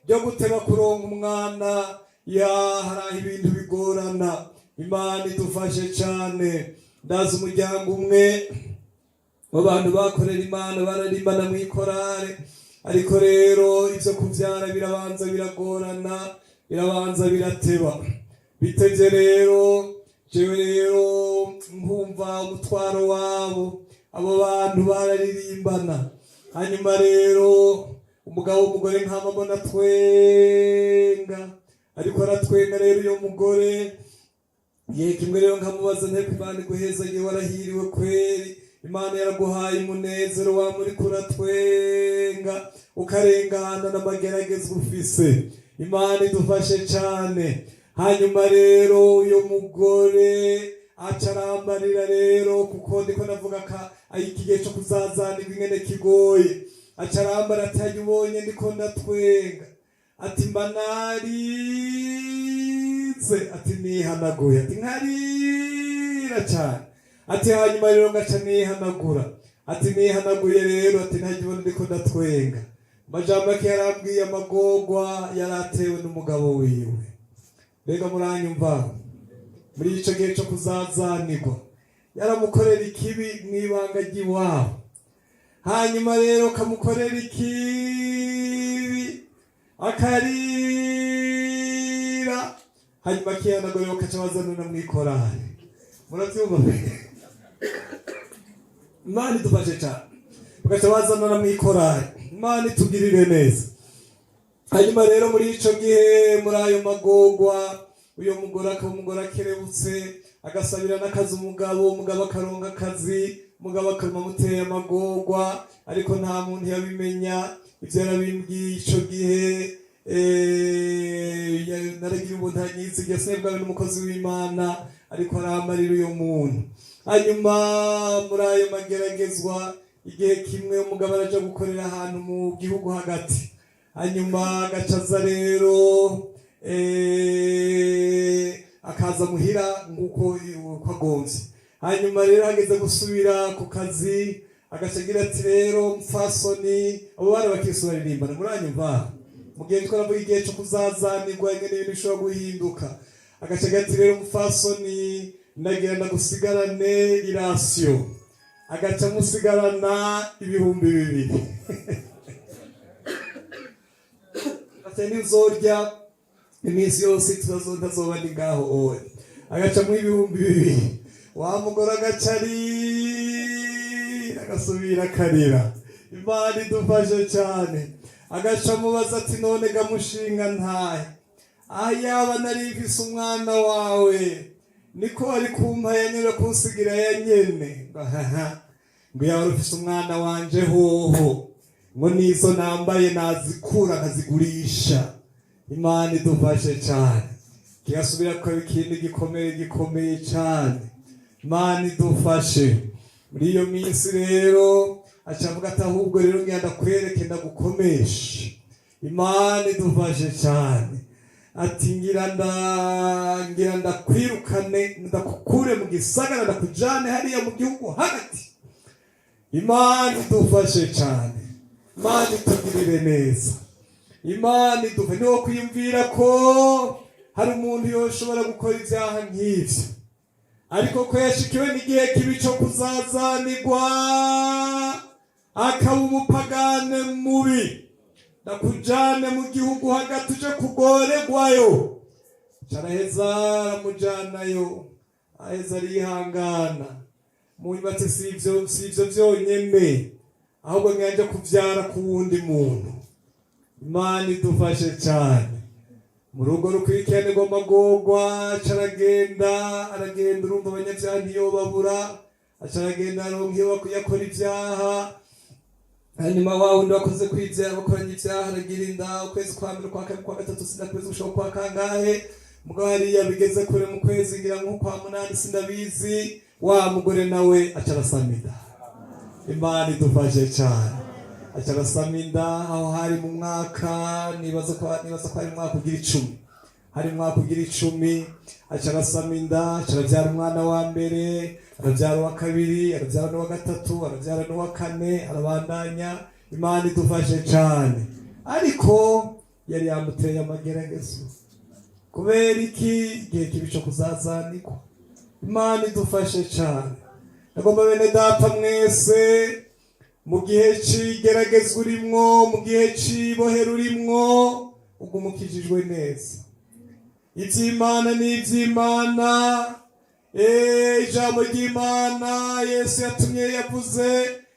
ryo guteba kuronka umwana, ya hari aho ibintu bigorana. Imana idufashe cyane. Ndazi umuryango umwe w'abantu bakorera Imana, bararimbana mu ikorare, ariko rero ibyo kubyara birabanza biragorana, birabanza birateba. Bitevye rero, jewe rero nkumva umutwaro wabo. Abo bantu bararirimbana. Hanyuma rero umugabo w'umugore nkama mbona twenga, ariko aratwenga. Rero uyo mugore ye kimwe rero nkamubaza nteko: "Imana iguhezanye, warahiriwe kweri, Imana yaraguhaye umunezero wa muri kuratwenga ukarengana n'amageragezwa ufise." Imana idufashe cane. Hanyuma rero uyo mugore aca arambarira rero, kuko ndiko navuga ka iki gihe co kuzazanirwa ingene kigoye, aca arambara ati: "Hajya ubonye ndiko ndatwenga," ati, "mba narize," ati, "nihanaguye," ati, "nkarira cyane," ati, "hanyuma rero ngaca nihanagura," ati, "nihanaguye rero," ati, "ntajya ubona ndiko ndatwenga." Amajambo ake yarambwiye amagorwa yaratewe n'umugabo wiwe. Mbega muranyumva? Muri ico gihe co kuzazanirwa yaramukorera ikibi mw'ibanga ry'iwabo. Hanyuma rero kamukorera ikibi, akarira, hanyuma akihanagura, bakaca bazanana mw'ikorari. Muravyumva? Imana idufashe cyane. Bagaca bazanana mw'ikorari. Imana itugirire neza. Hanyuma rero muri ico gihe, muri ayo magorwa, uyo mugore akaba umugore akerebutse, agasabira n'akazi umugabo, umugabo akaronka akazi. Mugabo akaba amuteye amagorwa, ariko nta muntu yabimenya. Ibyo yarabimbwiye ico gihe, naragira ubuntu anyizigiye, sinabwawe n'umukozi w'Imana, ariko aramarira uyo muntu. Hanyuma muri ayo mageragezwa, igihe kimwe umugabo araja gukorera ahantu mu gihugu hagati, hanyuma agacaza rero akaza muhira nk'uko uko agomvye. Hanyuma rero hageze gusubira ku kazi, agaca agira ati: "Rero mfasoni." Abo bana bakirisitu baririmbana, muranyumva? Mu gihe twaravuga igihe cyo kuzazanirwa, ingene ibintu bishobora guhinduka, agaca agira ati: "Rero mfasoni, ndagira ndagusigarane i ration." Agaca amusigarana 2000. Ati: "Ntuzorya iminsi yose ntazoba ndi ngaho owe." Agacamo 2000. Wa mugore agaca arira, agasubira akarira. Imana idufashe cyane. Agaca amubaza ati: "None gamushinga ntahe, ah, yaba nari mfise umwana wawe, niko wari kumpa ya nyene, kunsigira ya nyene?" Ngo haha, ngo yaba ufise umwana wanje hoho, ngo nizo nambaye nazikura nkazigurisha. Imana idufashe cyane. Kigasubira kuba ikindi gikomeye, gikomeye cyane. Imana idufashe. Muri iyo minsi rero aca avuga ati: "Ahubwo rero ngira ndakwereke, ndagukomeshe." Imana idufashe cyane. Ati: Ngira ndakwirukane, ndakukure mu gisagara, ndakujane hariya mu gihugu hagati." Imana idufashe cyane. Imana itugirire neza. Imana idufashe. Niwo kwiyumvira ko hari umuntu yoshobora gukora ibyaha nk'ivyo, ariko ko yashikiwe n'igihe kibi cyo kuzazanirwa, akaba umupagane mubi. "Ndakujane mu gihugu hagati uje kugoregwayo." Caraheza aramujanayo, aheza arihangana. Munyuma ati: Si ivyo vyonyene, ahubwo mwanje kuvyara ku wundi muntu." Imana idufashe cyane. Mu rugo rukurikirane rw'amagorwa, aca aragenda, aragenda. Urumva abanyabyaha ntiyobabura. Aca aragenda, aronka iyo yakora ibyaha. Hanyuma wa wundi wakoze kwizera, bakoranye ibyaha, aragira inda. Ukwezi kwa mbere, kwa kabiri, kwa gatatu, sindakwezi gushobora kwa kangahe, mugabo hariya bigeze kure mu kwezi ngira nko kwa munani, sindabizi, wa mugore nawe aca arasama inda. Imana idufashe cyane. Aca arasama inda. Aho hari mu mwaka, nibaza ko hari mu mwaka ugira 10, hari mu mwaka ugira 10. Aca arasama inda, aca arabyara umwana wa mbere, arabyara uwa kabiri, arabyara n'uwa gatatu, arabyara n'uwa kane, arabandanya. Imana idufashe cyane. Ariko yari yamuteye amageragezo. Kubera iki? Igihe kibi cyo kuzazanikwa. Imana idufashe cyane. Nagomba bene data mwese, mu gihe c'igeragezwa urimwo, mu gihe c'ibohero urimwo, uguma ukijijwe neza. Iby'Imana ni iby'Imana. Ijambo ry'Imana Yesu yatumye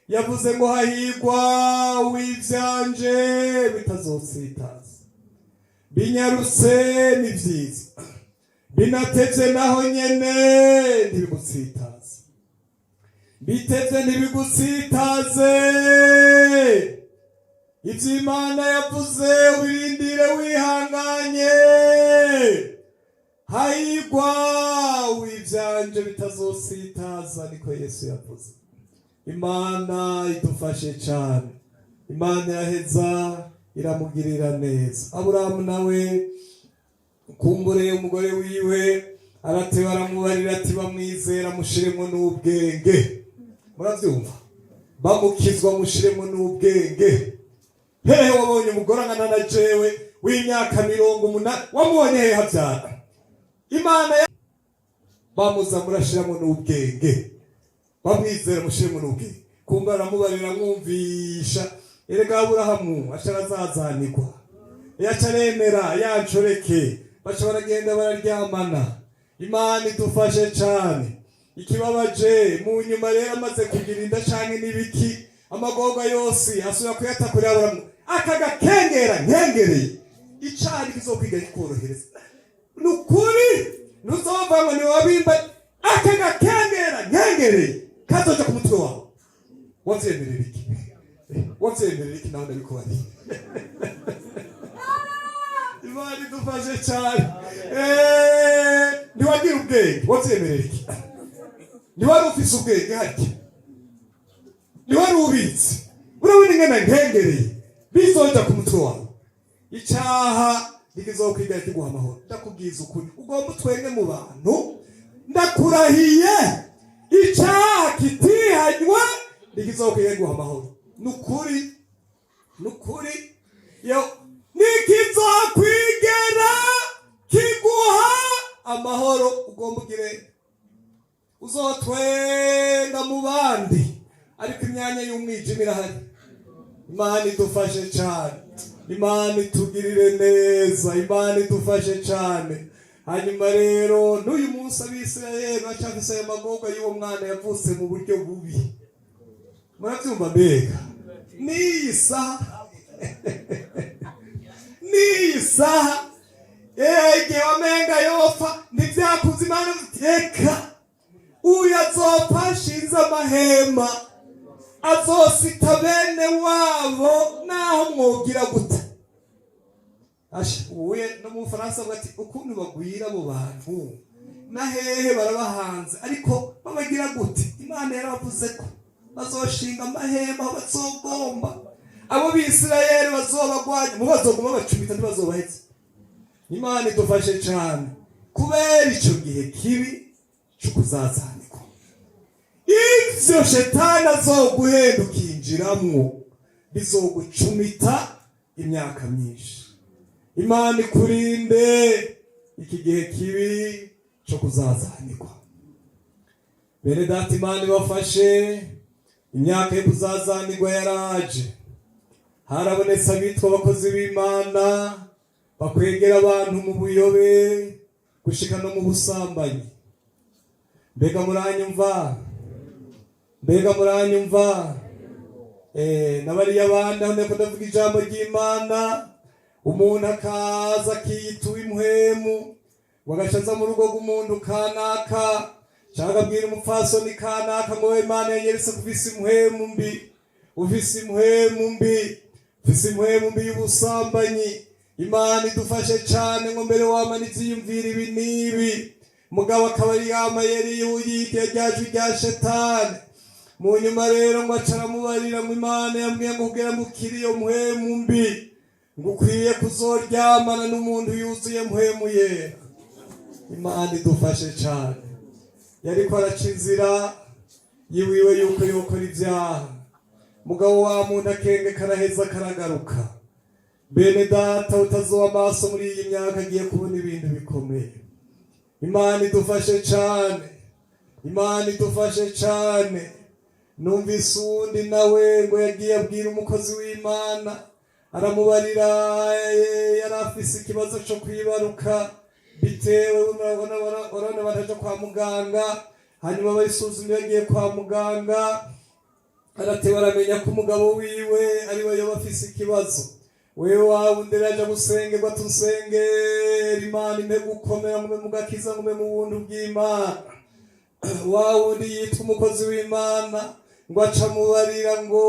yavuze ngo: "Hahigwa w'ibyanje bitazotsitaza." Binyarutse ni byiza, binatevye naho nyene ntibigutsitaze. Bitevye ntibigutsitaze. Ivy'Imana yavuze ubirindire wihanganye. "Hahigwa w'ivyanje bitazositaza," niko Yesu yavuze. Imana idufashe cane. Imana iraheza iramugirira neza. Aburahamu nawe, kumbure umugore wiwe arateba, aramubarira ati: "Bamwizera mushiremo n'ubwenge." Muravyumva? "Bamukizwa mushiremo n'ubwenge. Hehe wabonye umugore angana na jewe w'imyaka 80? Wamubonye hehe habyara? Imana bamuza murashiramo n'ubwenge. Bamwizera mushiremo n'ubwenge." Kumva aramubarira, amwumvisha. Erega Aburahamu aca arazazanirwa, yaca aremera yancoreke, baca baragenda bararyamana. Imana idufashe cane. Ikibabaje mu nyuma rero, amaze kugira inda canke n'ibiki, amagorwa yose asubira kuyata kuri Aburahamu. Aka gakengera nkengereye, icari kizokwiga kikorohereza. Ni ukuri ntuzova ngo niwabimba. Aka gakengera nkengereye. Kazoja ku mutwe wawe. Wavyemerera iki? Wavyemerera iki? Nawe ndabikubariye. Imana idufashe cyane. Ntiwagira ubwenge, wavyemerera iki? Ntiwari ufise ubwenge harya, ntiwari ubitse. Urabona ingene nkengereye, bizoja ku mutwe wawe. Icyaha ntikizokwiga kiguha amahoro. Ndakubwiza ukuri, ugomba utwenge mu bantu, ndakurahiye, icyaha kitihanywe ntikizokwiga kiguha amahoro. Nukuri, nukuri, yo ntikizokwigera kiguha amahoro. Ugomba ugire uzotwenga mu bandi, ariko imyanya y'umwijima irahari. Imana idufashe cyane, Imana itugirire neza, Imana idufashe cyane. Hanyuma rero n'uyu munsi Abisirayeli bacafise ayo magorwa y'uwo mwana yavutse mu buryo bubi. Murabyumva? Mbega n'iyi saha, n'iyi saha, igihe wamenga yopfa ntibyakuze, Imana reka uyu azopfa ashinze amahema, azosita bene wabo naho mwogira gute. Asha, ubuye no mu Bufaransa bavuga ati ukuntu bagwira abo bantu na hehe barabahanze, ariko babagira gute? Imana yarabavuze ko bazoshinga amahema aho bazogomba. Abo Bisirayeli bazobagwanya mu bazoguma bacumita, ntibazobahetse. Imana idufashe cyane kubera ico gihe kibi cyo kuzazanikwa. Ivyo shetani azoguhenda ukinjiramwo bizogucumita imyaka myinshi. Imana ikurinde iki gihe kibi cyo kuzazanikwa. Bene data, Imana ibafashe. Imyaka yo kuzazanirwa yaraje. Harabonetse abitwa abakozi b'Imana bakwegera abantu mu buyobe gushika no mu busambanyi. Mbega muranyumva? Mbega muranyumva? N'abariya bandi aho ndiko ndavuga ijambo ry'Imana, umuntu akaza akiyita uw'impwemu, ngo agaca aza mu rugo rw'umuntu kanaka, cyangwa akabwira umupfasoni kanaka ngo: "Imana yanyeretse ko ufise impwemu mbi, ufise impwemu mbi, ufise impwemu mbi y'ubusambanyi." Imana idufashe cyane. Ngo mbere wamana ivyiyumvira ibi n'ibi, mugabo akaba ari yamayeri y'uyigiye rya jwi rya shetani. Mu nyuma rero ngo aca aramubarira ngo Imana yambwiye ngo kugira ngo ukire iyo mpwemu mbi, ngo ukwiye kuzoryamana n'umuntu yuzuye mpwemu yera. Imana idufashe cyane. Yariko araca inzira yiwiwe yuko yokora ibyaha, mugabo wa muntu akenge karaheza karagaruka. Bene data, utazoba amaso muri iyi myaka agiye kubona ibintu bikomeye. Imana idufashe cyane, Imana idufashe cyane. Numvise uwundi nawe ngo yagiye abwira umukozi w'Imana, aramubarira, yari afise ikibazo cyo kwibaruka bitewe urabona bataja kwa muganga. Hanyuma bayisuzumye, yagiye kwa muganga, aratewe aramenya ko umugabo wiwe ariwe yoba afise ikibazo. Wewe wawe undi aja gusengerwa, tusengera Imana impe gukomera, ngume mu gakiza, ngume mu buntu bw'Imana. Wa wundi yitwa umukozi w'Imana ngo aca mubarira ngo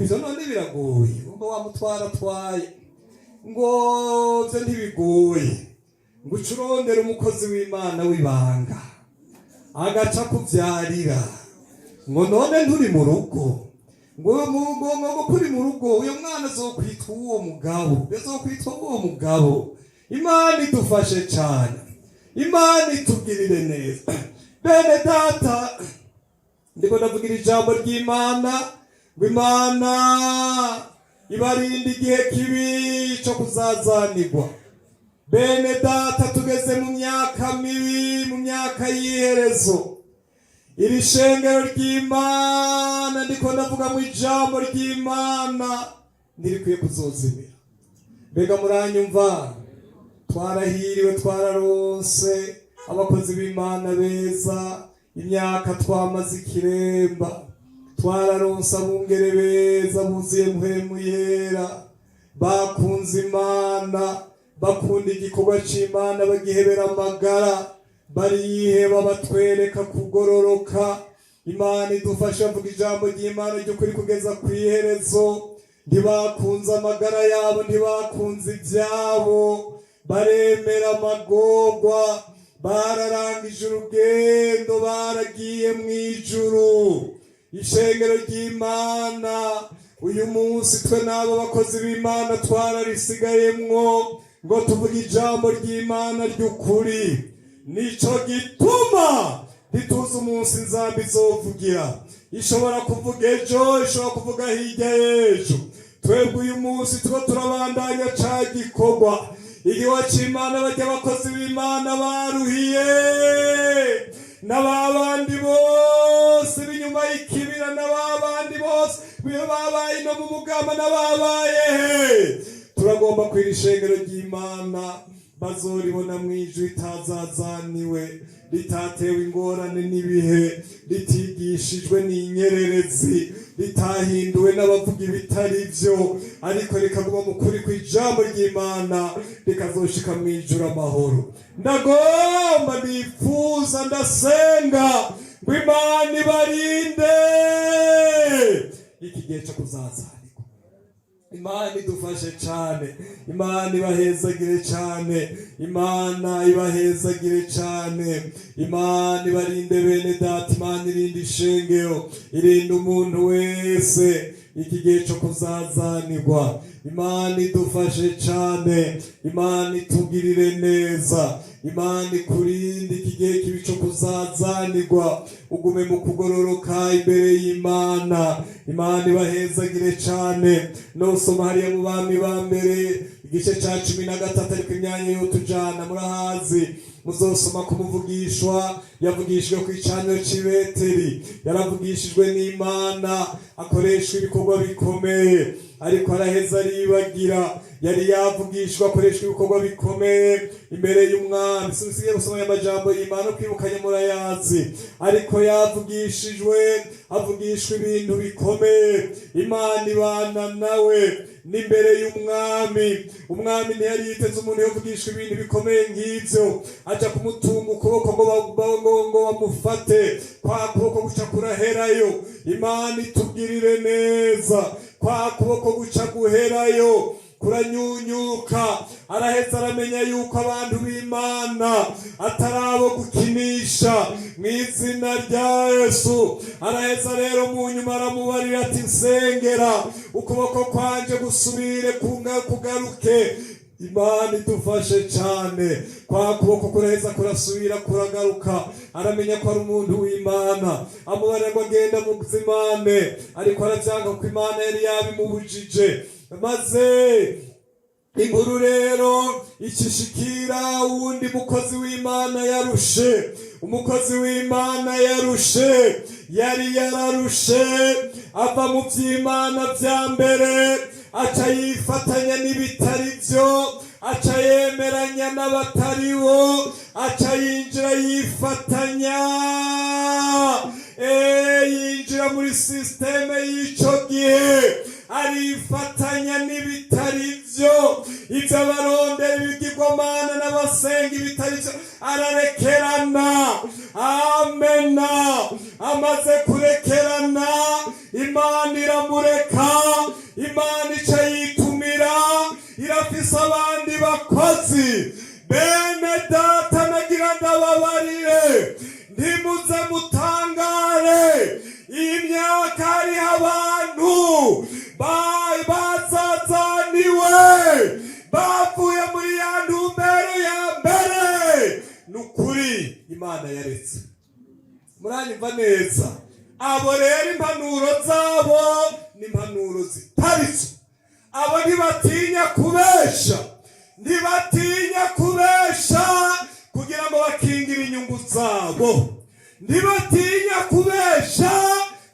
ivyo none biragoye, ngo wamutwara atwaye, ngo vyo ntibigoye, ngo uce urondera umukozi w'Imana w'ibanga agaca kuvyarira. Ngo none nturi mu rugo? Ngo kuri mu rugo, uyo mwana azokwitwa uwo mugabo, azokwitwa uwo mugabo. Imana idufashe cyane, Imana itugirire neza. Bene data, ndiko ndavugira ijambo ry'Imana ngo Imana ibarinde igihe kibi cyo kuzazanirwa. Bene data, tugeze mu myaka mibi, mu myaka y'iherezo. Iri shengero ry'Imana ndiko ndavuga mu ijambo ry'Imana ntirikwiye kuzozimira. Mbega muranyumva? Twarahiriwe, twararonse abakozi b'Imana beza. Imyaka twamaze ikiremba, twararonse abungere beza buzuye mpwemu yera, bakunze Imana, bakunda igikorwa c'Imana, bagihebera amagara, bariheba, batwereka kugororoka. Imana idufashe avuga ijambo ry'Imana ry'ukuri kugeza ku iherezo. Ntibakunze amagara yabo, ntibakunze ibyabo, baremera amagorwa, bararangije urugendo, baragiye mu ijuru. Ishengero ry'Imana uyu munsi, twe n'abo bakozi b'Imana twararisigayemwo ngo tuvuge ijambo ry'Imana ry'ukuri. Nico gituma ntituzi umunsi inzamba izovugira. Ishobora kuvuga ejo, ishobora kuvuga hirya y'ejo. Twebwe uyu munsi tuba turabandanya ca gikorwa igiwa c'Imana. Bajya abakozi b'Imana baruhiye na ba bandi bose b'inyuma y'ikibira, na ba bandi bose babaye no mu mugamba, n'ababaye he, turagomba kwira ishengero ry'Imana bazoribona mu ijwi ritazazaniwe, ritatewe ingorane n'ibihe, ritigishijwe n'inyererezi, ritahinduwe n'abavuga ibitari byo, ariko rikaguma mu kuri kw'ijambo ry'Imana, rikazoshika mu ijuru amahoro. Ndagomba, nifuza, ndasenga ngo Imana ibarinde iki gihe cyo kuzazanirwa. Imana idufashe cyane, Imana ibahezagire cyane, Imana ibahezagire cyane, Imana ibarinde bene data, Imana irinde ishengero, irinde umuntu wese iki gihe cyo kuzazanirwa. Imana idufashe cyane, Imana itugirire neza, Imana ikurinde iki gihe kibi cyo kuzazanirwa, ugume mu kugororoka imbere y'Imana. Imana ibahezagire cyane. Nosoma hariya mu Bami ba Mbere igice cya 13, ariko imyanya yotujana murahazi. Muzosoma kumuvugishwa yavugishijwe ku icaniro c'i Beteli. Yaravugishijwe n'Imana, akoreshwa ibikorwa bikomeye, ariko araheza aribagira. Yari yavugishwa, akoreshwa ibikorwa bikomeye imbere y'umwami. Simusigaye gusoma aya majambo y'Imana, kwibukanye murayazi. Ariko yavugishijwe, avugishwa ibintu bikomeye, Imana ibana nawe n'imbere y'umwami. Umwami ntiyari yiteze umuntu yavugishwa ibintu bikomeye nk'ibyo, aja kumutunga ukuboko ngo bamufate, kwa kuboko guca kuraherayo. Imana itugirire neza. Kwa kuboko guca guherayo, kuranyunyuka. Araheza aramenya yuko abantu b'Imana atari abo gukinisha, mu izina rya Yesu. Araheza rero mu nyuma aramubarira ati: "Nsengera ukuboko kwanje gusubire kugaruke." Imana idufashe cyane. Kwa kuboko kuraheza kurasubira kuragaruka, aramenya ko ari umuntu w'Imana. Amubarira ngo agenda muzimane, ariko arabyanga kuko Imana yari yabimubujije. Maze inkuru rero ikishikira uwundi mukozi w'Imana yarushe. Umukozi w'Imana yarushe, yari yararushe, ava mu by'Imana bya mbere, aca yifatanya n'ibitari byo, aca yemeranya n'abatari bo, aca yinjira yifatanya, yinjira muri système y'icyo gihe, arifatanya n'ibitari byo, ibyo abarondera ibigirwamana n'abasenga ibitari byo, ararekerana. Amena. Amaze kurekerana, Imana iramureka. Imana ica yitumira, irafise abandi bakozi. Bene data, nagira ndababarire, ntimuze mutangare. Iyi myaka hariho abantu bazazaniwe, bavuye muri ya ntumbero ya mbere. Ni ukuri Imana yaretse. Muranyumva neza? Abo rero impanuro zabo ni impanuro zitaritse. Abo ntibatinya kubesha, ntibatinya kubesha kugira ngo bakingire inyungu zabo, ntibatinya kubesha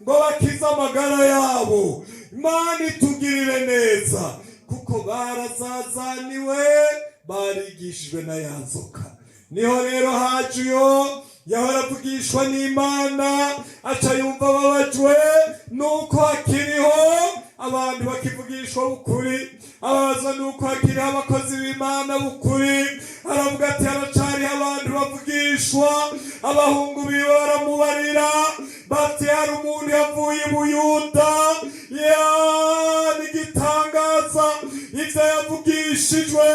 ngo bakize amagara yabo. Imana itugirire neza, kuko barazazaniwe, barigishijwe na ya nzoka. Niho rero haje uyo yahora avugishwa n'Imana, aca yumva ababajwe nuko hakiriho abantu bakivugishwa bukuri, ababazwa nuko hakiriho abakozi b'Imana bukuri. Aravuga ati: "Haracariho abantu bavugishwa." Abahungu biwe baramubarira. Bati hari umuntu yavuye i Buyuda, ya n'igitangaza, ibyo yavugishijwe,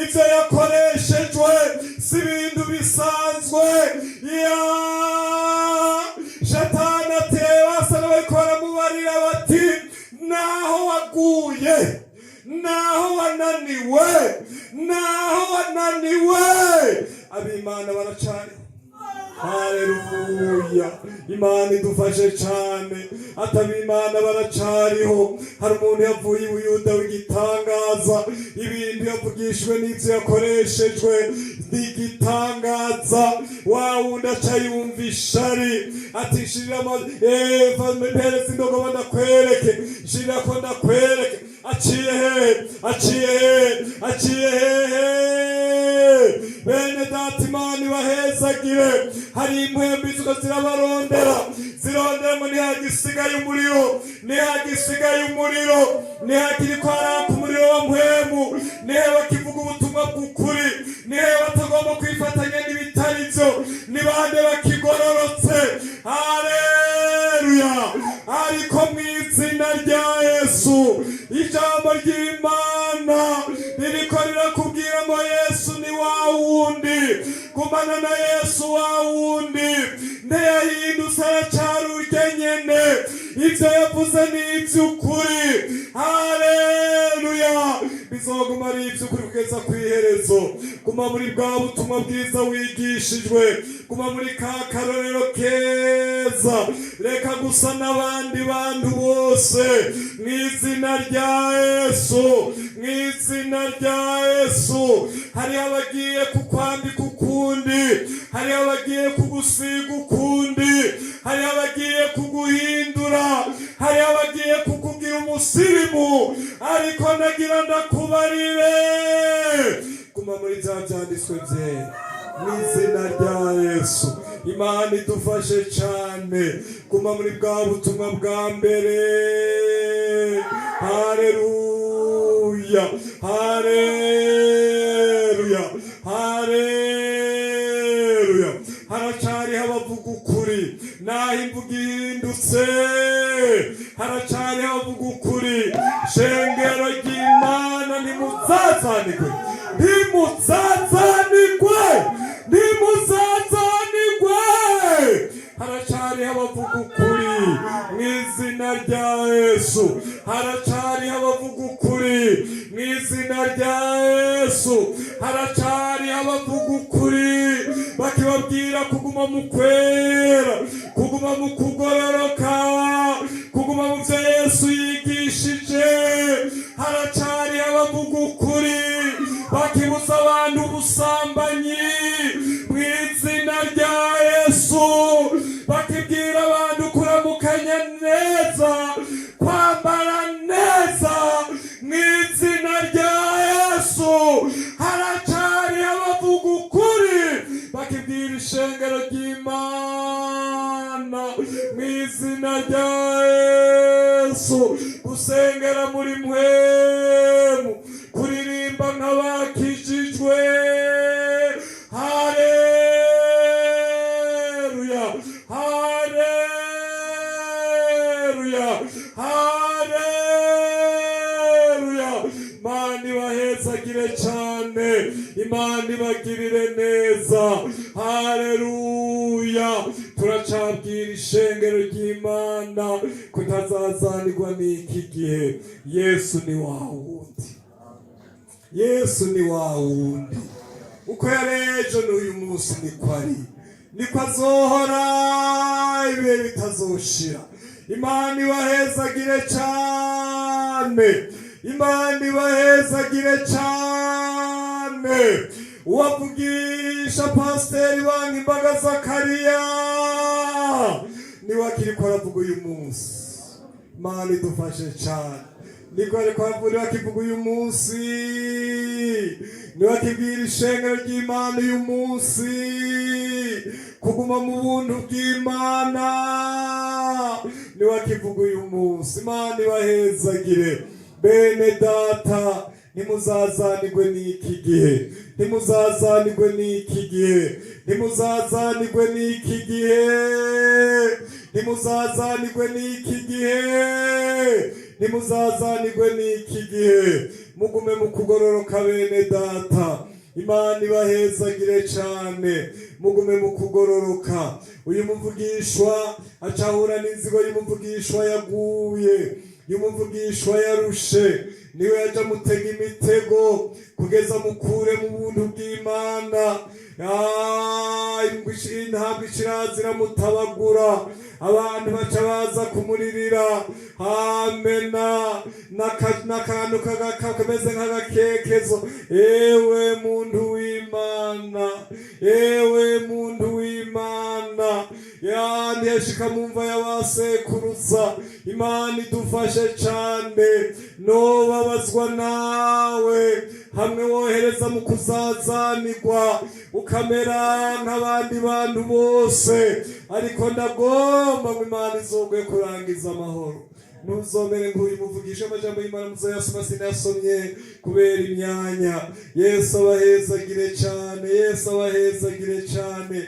ibyo yakoreshejwe si ibintu bisanzwe. Ya Shatani ateye, basa n'abariko baramubarira bati: "Naho waguye, naho wananiwe, naho wananiwe, ab'Imana baracariho." Haleluya, Imana idufashe cyane. Ataba Imana baracariho. Hari umuntu yavuye i Buyuda w'igitangaza, ibintu yavugishijwe n'ibyo yakoreshejwe n'igitangaza. Wa wundi aca yumva ishari, ati: "Shirira, mpereza indogoba ndakwereke, shirira ko ndakwereke." Aciye hehe? Aciye hehe? Aciye hehe? Bene Data, Imana ibahezagire. Hari impwemu izuka zirabarondera, zirondera ngo ntihagisigaye umuriro, ntihagisigaye umuriro, ntihakiri ko haraka umuriro wa mpwemu, nihe bakivuga ubutumwa bw'ukuri, nihe batagomba kwifatanya n'ibitari byo, ni bande bakigororotse? Haleluya! Ariko mu izina rya Yesu, ijambo ry'Imana ririko rirakubwira ngo Yesu ni wa wundi. Gumana na Yesu wa wundi, ntiyahindutse, aracyari urya nyene. Ibyo yavuze ni iby'ukuri. Haleluya! Bizoguma ari iby'ukuri kugeza ku iherezo. Guma muri bwa butumwa bwiza wigishijwe, guma muri ka karorero keza, reka gusa n'abandi bantu bose. Mu izina rya Yesu, mu izina rya Yesu. Hariho abagiye kukwambika ukundi, hariho abagiye kugusiga ukundi, hariho abagiye kuguhindura, hariho abagiye kukugira umusirimu. Ariko nagira ndakubarire: guma muri bya byanditswe byera, mu izina rya Yesu. Imana idufashe cyane. Guma muri bwa butumwa bwa mbere. Haleluya, haleluya, haleluya! Haracariho abavuga ukuri naho imvugo ihindutse. Haracariho abavuga ukuri. Shengero ry'Imana, ntimuzazanigwe, ntimuzazanigwe, ntimuzazanigwe. Haracariho abavuga ukuri, mu izina rya Yesu. Haracariho abavuga ukuri, mu izina rya Yesu. Haracariho abavuga ukuri, bakibabwira kuguma mu kwera, kuguma mu kugororoka, kuguma mu byo Yesu yigishije. Haracariho abavuga ukuri, bakibuza abantu ubusambanyi, mu izina rya Yesu. Bakibwira abantu kuramukanya neza, kwambara neza, mu izina rya Yesu. Haracari abavuga ukuri, bakibwira ishengero ry'Imana, mu izina rya Yesu, gusengera muri mpwemu, kuririmba nk'abakijijwe. Haleluya, haleluya, haleluya! Imana ibahezagire cyane, Imana ibagirire neza. Haleluya! Turacabwira ishengero ry'Imana kutazazanirwa n'iki gihe. Yesu ni wa wundi, Yesu ni wa wundi. Uko yari ejo, n'uyu munsi niko ari, niko azohora ibihe bitazoshira. Imana ibahezagire cyane, Imana ibahezagire cyane. Uwavugisha Pasiteri Banki Imbaga Zakariya niwe akiriko aravuga uyu munsi. Imana idufashe cyane. Niko ariko aravuga, akivuga uyu munsi, niwe akibwira ishengero ry'Imana uyu munsi kuguma mu buntu bw'Imana, niwe akivuga uyu munsi. Imana ibahezagire. Bene Data, ntimuzazanirwe n'iki gihe, ntimuzazanirwe n'iki gihe, ntimuzazanirwe n'iki gihe. Ntimuzazanirwe n'iki gihe, ntimuzazanirwe n'iki gihe. Mugume mu kugororoka, bene data. Imana ibahezagire cane. Mugume mu kugororoka. Uyu muvugishwa acahura n'inzigo y'umuvugishwa yaguye, y'umuvugishwa yarushe. Niwe yaja mutega imitego kugeza mukure mu buntu bw'Imana. Intambwe ikirazira mutabagura, abantu baca baza kumuririra. Hamena n'akantu kameze nk'agakekezo. Ewe muntu w'Imana, ewe muntu w'Imana, ya ntiyashika mu mva y'abasekuruza. Imana idufashe cane. Nobabazwa nawe hamwe wohereza mu kuzazanirwa, ukamera nk'abandi bantu bose. Ariko ndagomba ngo Imana izogwe kurangiza amahoro, ntuzomere nk'uyu muvugisha. Amajambo y'Imana muzoyasoma, sinasomye kubera imyanya. Yesu abahezagire cane, Yesu abahezagire cane.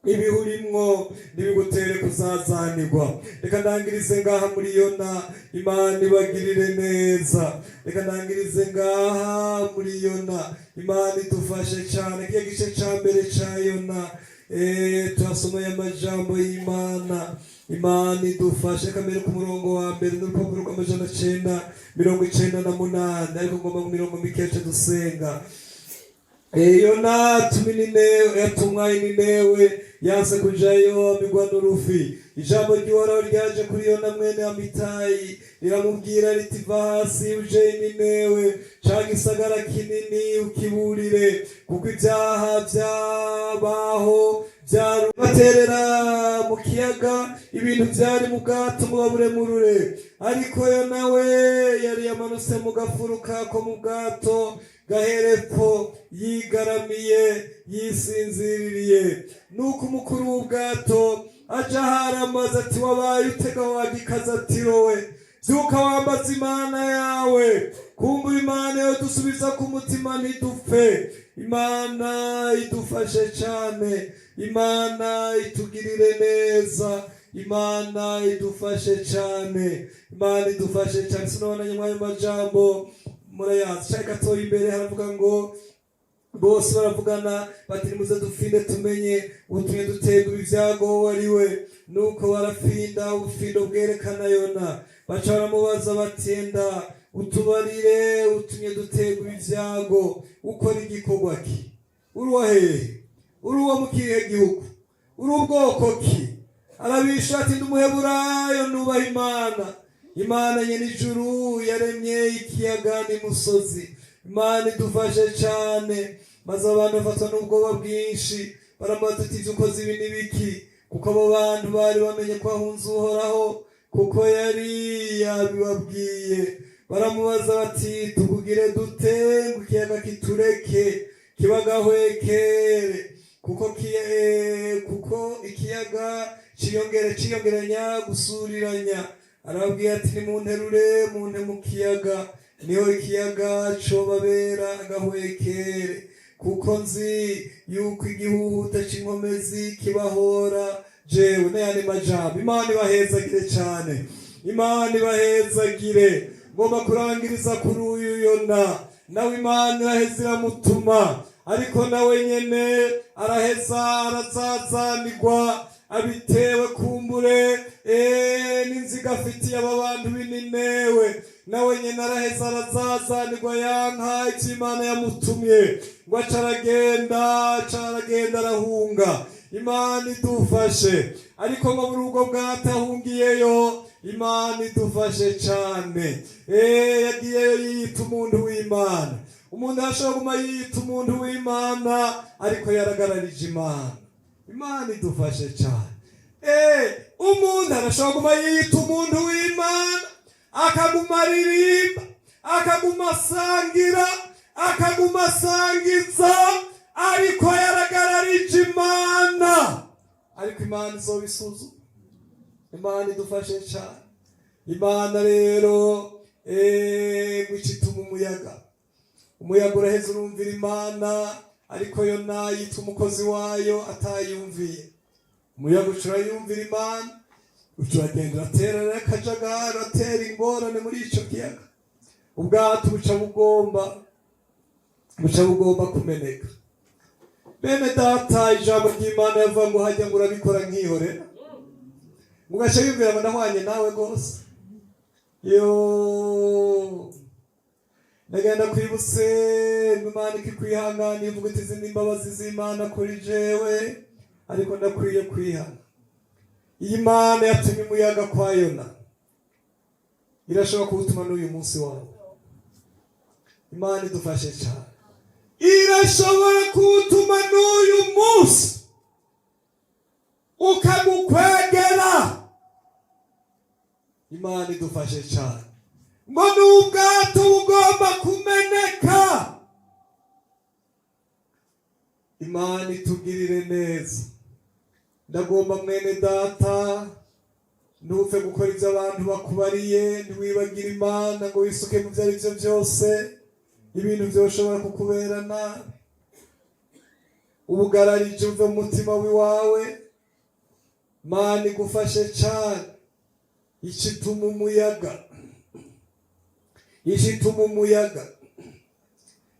Ibihurimwo ntibigutere kuzazanirwa. Reka ndangirize ngaha muri Yona. Imana ibagirire neza. Reka ndangirize ngaha muri Yona. Imana idufashe cyane. Kiya gice ca mbere ca Yona, turasomeye amajambo y'Imana. Imana idufashe. Kamere ku murongo wa mbere n'urupapuro rw'amajana 998, ariko ngomba mu mirongo mikeya dusenga. Yona tumi yatumwa Ininewe, yanse kujayo, amigwa n'urufi. Ijambo ry'Uhoraho ryaje kuri Yona mwene Amitayi, riramubwira riti: "Va hasi uje Ininewe, ca gisagara kinini, ukiburire, kuko ibyaha byabaho baterera mu kiyaga ibintu byari mu bwato ngo baburemurure." Ariko yo nawe yari yamanutse mu gafuruka ko mu bwato gaherepfo, yigaramiye, yisinziririye. Nuko umukuru w'ubwato aja haramaze ati: "Wabaye utega wagikaza atirowe? Byuka wambaza Imana yawe, kumbura Imana yo dusubiza ku mutima ntidupfe." Imana idufashe cyane, Imana itugirire neza, Imana idufashe cyane, Imana idufashe cyane. Sinabonanye mw'ayo majambo, murayazi cyane. Gatoya imbere haravuga ngo: "Bose baravugana bati: 'Nimuze dufinde, tumenye utumye duterwa ibi byago uwo ari we.' Nuko barafinda, ubufindo bwerekana Yona. Baca baramubaza bati: 'Enda utubarire utumye duterwa ibi byago. Ukora igikorwa ki? Uri uwa hehe? Uri uwo mu kihe gihugu? Uri ubwoko ki?' Arabisha ati: 'Ndi Umuheburayo, nubaha Imana, Imana nyene ijuru yaremye ikiyaga n'imusozi.'" Imana idufashe cyane. Maze abantu bafatwa n'ubwoba bwinshi, baramubaza ati: "Ibyo ukoze ibi ni biki?" Kuko abo bantu bari bamenye ko ahunze Uhoraho, kuko yari yabibabwiye. Baramubaza bati: "Tukugire dute ngo ikiyaga kitureke kibagahwekere?" Kuko ikiyaga ciyongere ciyongeranya gusuriranya. Arababwira ati: "Nimunterure munte mu kiyaga, niho ikiyaga cobabera agahwekere, kuko nzi yuko igihuhuta c'inkomezi kibahora jewe." N'ayandi majambo, Imana ibahezagire cyane, Imana ibahezagire. Ngomba kurangiriza kuri uyu Yona. Nawe Imana iraheza iramutuma, ariko nawe nyene araheza arazazanirwa, abitewe kumbure n'inziga afitiye aba bantu b'Ininewe. Nawe nyene araheza arazazanirwa, yanka icyo Imana yamutumye, ngo aca aragenda, aca aragenda, arahunga. Imana idufashe. Ariko ngo muri ubwo bwato ahungiyeyo, Imana idufashe cane, yagiyeyo yiyita umuntu w'Imana. Umuntu arashobora kuguma yiyita umuntu w'Imana, ariko yaragararije Imana. Imana idufashe cyane. Umuntu arashobora kuguma yiyita umuntu w'Imana, akaguma aririmba, akaguma asangira, akaguma asangiza, ariko yaragararije Imana. Ariko Imana izobisuzuma. Imana idufashe cyane. Imana rero ngo ituma umuyaga, umuyaga uraheza urumvira Imana. Ariko yo yitwa umukozi wayo atayumviye. Umuyaga uca urayumvira Imana. Uca uragenda uratera rero akajagari, uratera ingorane muri ico kiyaga, ubwato buca bugomba kumeneka. Bene data, ijambo ry'Imana yavuga ngo hajya ngo urabikora nkihorera, mugaca bibwira ngo ndahwanye nawe rwose. Yo, ndagenda kwibutse ngo Imana ikikwihangana, ivuga iti: "Izindi imbabazi z'Imana kuri jewe, ariko ndakwiye kwihana." Iyi Mana yatumye umuyaga kwa Yona irashobora kuwutuma n'uyu munsi wawe. Imana idufashe cyane. Irashobora kuwutuma n'uyu munsi ukagukwegera. Imana idufashe cyane. Ngo ni ubwato bugomba kumeneka. Imana itugirire neza. Ndagomba, mwene data, ntupfe gukora ibyo abantu bakubariye. Ntiwibagire Imana ngo wisuke mu byo ari byo byose. Ibintu byoshobora kukubera nabi. Ubugararije uve mu mutima w'iwawe. Mana igufashe cyane. Ishituma umuyaga, ishituma umuyaga.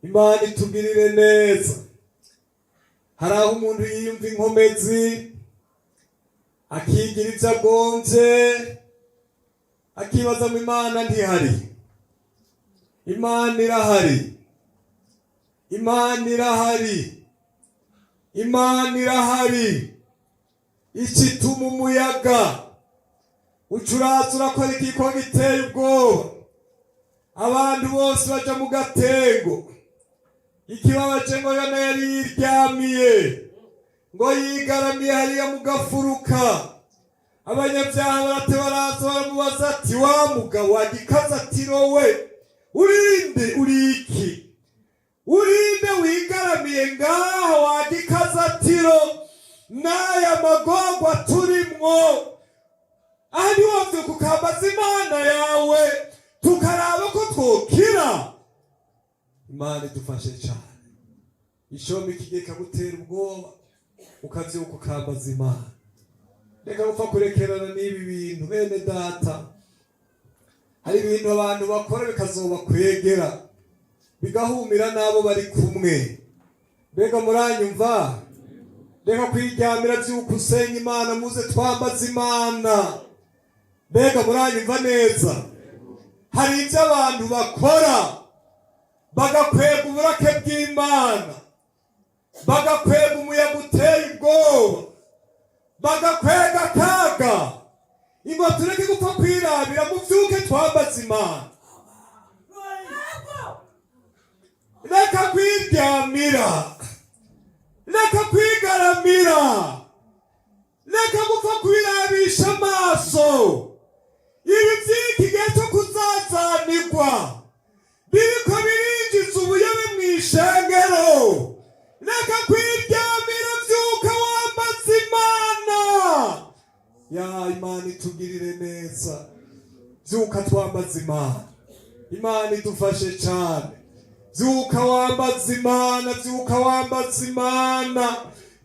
Imana itugirire neza. Hari aho umuntu yiyumva inkomezi, akigira ibyo agombye, akibaza ngo Imana ntihari. Imana irahari, Imana irahari, Imana irahari. Ikituma umuyaga ucuraza, urakora igikorwa giteye ubwoba, abantu bose baja mu gatengo. Ikibabaje, ngo Yona yari yiryamiye, ngo yigaramiye hariya mu gafuruka. Abanyabyaha barate baraza, baramubaza ati: "Wa mugabo wagikaza atirowe, urinde uri iki? Urinde wigaramiye ngaho wagikaza atiro n'aya magorwa turimwo? Aha ntiwovyuka ukambaza Imana yawe, tukaraba ko twokira?" Imana idufashe cyane. Ishombe kigiye kagutera ubwoba, ukavyuka ukambaza Imana. Reka gupfa kurekerana n'ibi bintu, bene data. Hari ibintu abantu bakora bikazobakwegera, bigahumira n'abo bari kumwe. Mbega muranyumva? Reka kwiryamira, vyuka usenya Imana. Muze twambaze Imana. Mbega muranyumva neza? Hari ibyo abantu bakora bagakwega uburake bw'Imana, bagakwega umuyaga uteye ubwoba, bagakwega akaga. Ingo tureke gupfa kwirabira, muvyuke twambaze Imana. Reka kwiryamira, reka kwigaramira, reka gupfa kwirabisha amaso. Ibi vy'iki gihe cyo kuzazanirwa biriko birinjiza ubuyobe mw'ishengero. Reka kwiryamira, vyuka wambaza Imana. Ya, Imana itugirire neza. Vyuka twambaza Imana. Imana idufashe cyane. Vyuka wambaza Imana, vyuka wambaza Imana,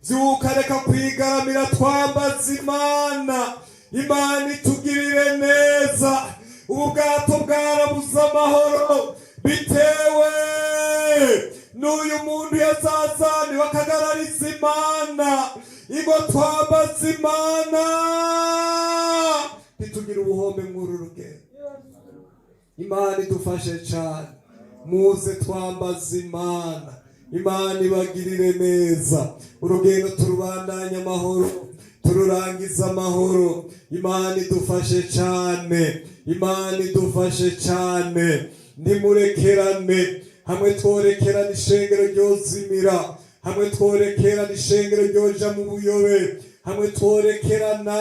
vyuka, reka kwigaramira, twambaza Imana. Imana itugirire neza. Ubu bwato bwarabuze amahoro bitewe n'uyu muntu yazazaniwe akagarariza Imana. Ingo twambaza Imana, ntitugire ubuhombe mw'uru rugendo. Imana idufashe cyane. Muze twambaza Imana. Imana ibagirire neza. Urugendo turubandanye amahoro, tururangiza amahoro. Imana idufashe cyane, Imana idufashe cyane. Ntimurekerane. Hamwe tworekerana, ishengero ryozimira. Hamwe tworekerana, ishengero ryoja mu buyobe. Hamwe tworekerana,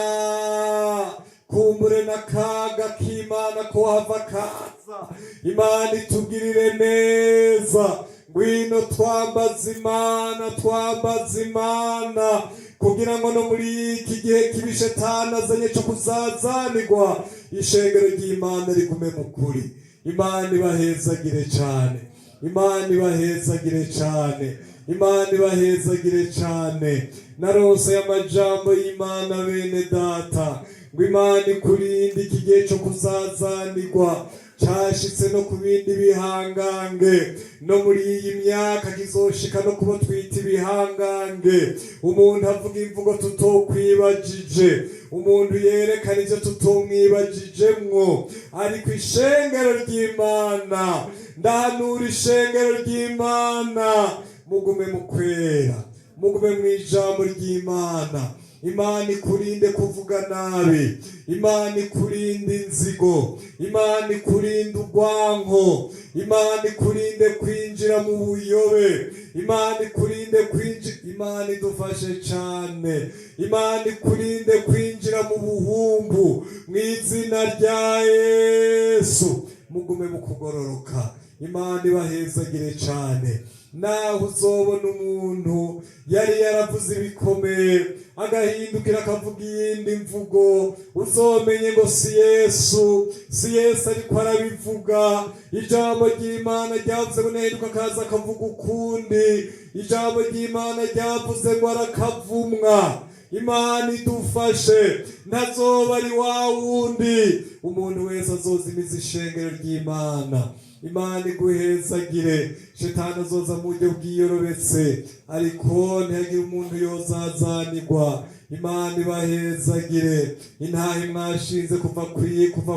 kumbure n'akaga k'Imana ko hava kaza. Imana itugirire neza. Ngwino twambaza Imana, twambaza Imana, kugira ngo no muri iki gihe kibi Shetani azanye cyo kuzazanirwa, ishengero ry'Imana rigume mu kuri. Imana ibahezagire cyane, Imana ibahezagire cyane, Imana ibahezagire cyane. Narose amajambo y'Imana, bene data. Ngo Imana ikurinde iki gihe cyo kuzazanirwa cashitse no ku bindi bihangange, no muri iyi myaka kizoshika no kubo twita ibihangange. Umuntu avuga imvugo tutokwibajije, umuntu yerekana ivyo tutomwibajijemwo. Ariko ishengero ry'Imana, ndahanura ishengero ry'Imana, mugume mu kwera, mugume mu ijambo ry'Imana. Imana ikurinde kuvuga nabi, Imana ikurinde inzigo, Imana ikurinde urwanko, Imana ikurinde kwinjira mu buyobe, Imana ikurinde kwinjira. Imana idufashe cyane. Imana ikurinde kwinjira mu buhumbu mu izina rya Yesu. Mugume mu kugororoka. Imana ibahezagire cyane. Naho uzobona umuntu yari yaravuze ibikomeye agahindukira akavuga iyindi mvugo, uzomenye ngo si Yesu, si Yesu ariko arabivuga. Ijambo ry'Imana ryavuze ngo nahinduka akaza akavuga ukundi, ijambo ry'Imana ryavuze ngo arakavumwa. Imana idufashe, ntazoba ari wa wundi. Umuntu wese azozimiza ishengero ry'Imana, Imana iguhezagire. Shetani azoza mu buryo bwiyorobetse, ariko ntihagire umuntu yozazanirwa. Imana ibahezagire. Intahe mwashinze kuva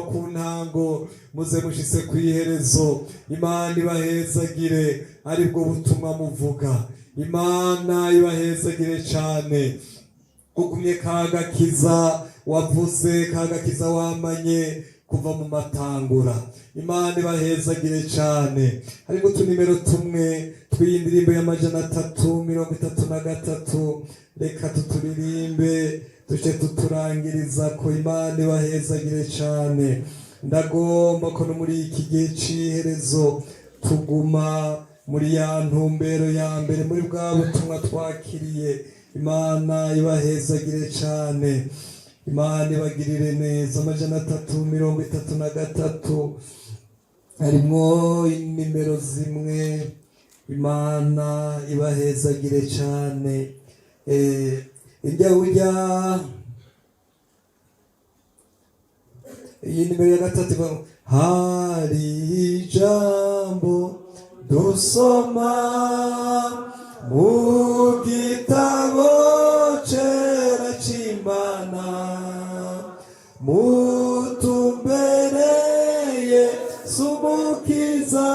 ku ntango, muze mushitse ku iherezo. Imana ibahezagire, aribwo butumwa muvuga. Imana ibahezagire cyane. Ugumye kagakiza wavuze, kagakiza wamanye kuva mu matangura. Imana ibahezagire cyane. Harimo utunimero tumwe tw'iyi ndirimbo ya 333, reka tuturirimbe duce tuturangiriza ko. Imana ibahezagire cyane. Ndagomba ko no muri iki gihe c'iherezo tuguma muri ya ntumbero ya mbere, muri bwa butumwa twakiriye. Imana ibahezagire cyane, Imana ibagirire neza. 333 harimwo inimero zimwe. Imana ibahezagire cyane. Ijya ujya iyi nimero ya gatatu ivuga ngo, hari ijambo dusoma mu gitabo cera c'Imana, mutumbereye sumukiza,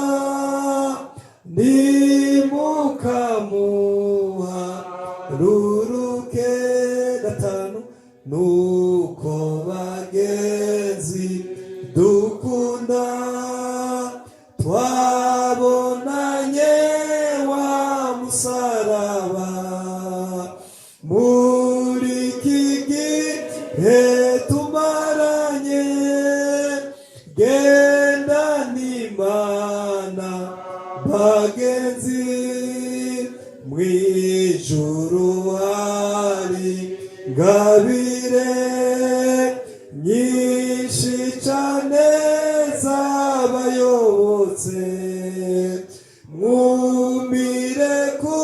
nimukamuha ruruke. Gatanu, nuko bagenzi dukunda, twabonanye wa musaraba, muri iki gihe tumaranye, genda n'Imana bagenzi, mwijuru hari ngabire nyinshi cane z'abayobotse, mwumire ku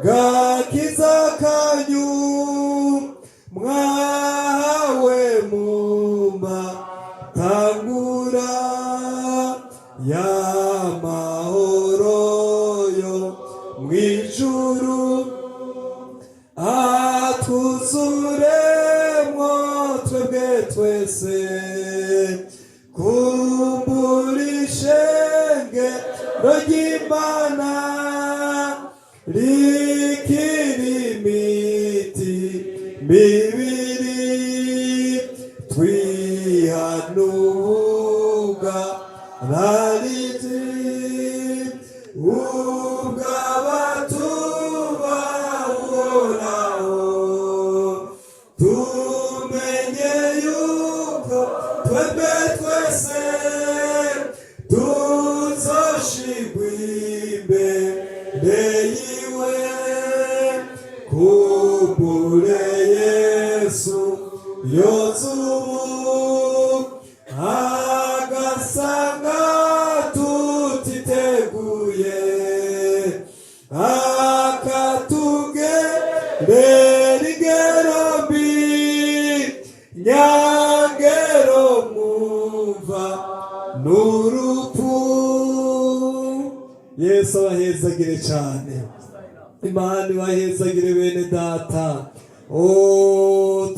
gakiza kanyu mwahawe muma tangura y'amahoro yo mwijuru atwuzuremwo twebwe twese, kumbura ishenge ry'Imana rikiri imiti mibiri, twihanuga rariti ubw'abatubahoraho, tumenye yuko twebwe twese tuzoshigwa imbere yiwe, kumbure Yesu yozubu agasanga tutiteguye, akatugerera ingero mbi. Yesu abahezagire cyane. Imana ibahezagire bene data. O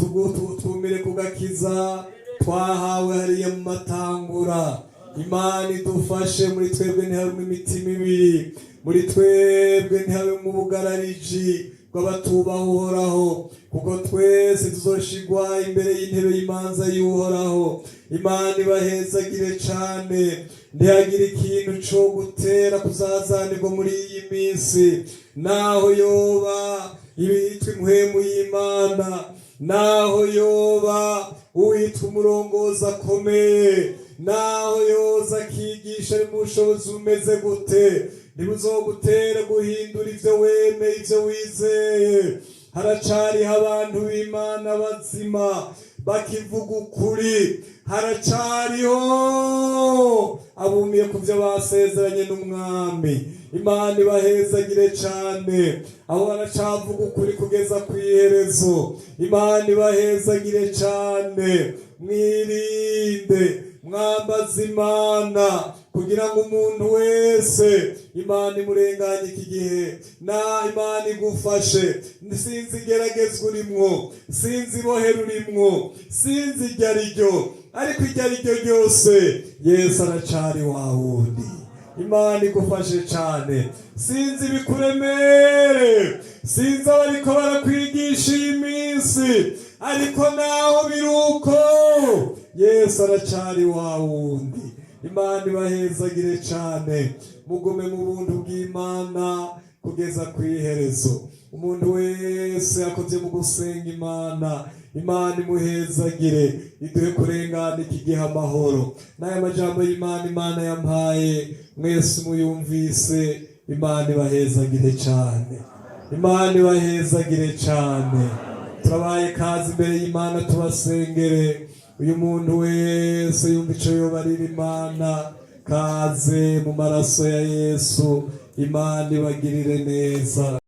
twumire ku gakiza twahawe hariya mu matangura. Imana idufashe, muri twebwe ntihabemo imitima ibiri, muri twebwe ntihabemo ubugarariji bw'abatubaha Uhoraho, kuko twese tuzoshigwa imbere y'intebe y'imanza y'Uhoraho. Imana ibahezagire cane. Ntihagire ikintu co gutera kuzazanirwa muri iyi minsi, naho yoba ibitwa impwemu y'Imana, naho yoba uwitwa umurongozi akomeye, naho yoza akigisha ari mu bushobozi bumeze gute, ntibuzogutera guhindura ivyo wemeye, ivyo wizeye. Haracariho abantu b'Imana bazima bakivuga ukuri, haracariho abumiye ku byo basezeranye n'Umwami. Imana ibahezagire cane. Abo baracavuga ukuri kugeza ku iherezo. Imana ibahezagire cane. Mwirinde, mwambaze Imana kugira ngo umuntu wese Imana imurenganye iki gihe, na Imana igufashe. Sinzi igeragezwa urimwo, sinzi ibohero urimwo, sinzi iryo ari ryo, ariko iryo ari ryo ryose Yesu aracari wa wundi. Imana igufashe cane. Sinzi ibikuremere, sinzi abariko barakwigisha iyi minsi, ariko naho biri uko Yesu aracari wa wundi. Imana ibahezagire cane. Mugume mu buntu bw'Imana kugeza ku iherezo. Umuntu wese yakoze mu gusenga Imana, Imana imuhezagire, iduhe kurengana iki gihe amahoro. N'aya majambo y'Imana Imana yampaye, mwese muyumvise, Imana ibahezagire cane. Imana ibahezagire cane. Turabaye kazi imbere y'Imana, tubasengere. Uyu muntu wese yumva ico yobarira Imana, kaze mu maraso ya Yesu. Imana ibagirire neza.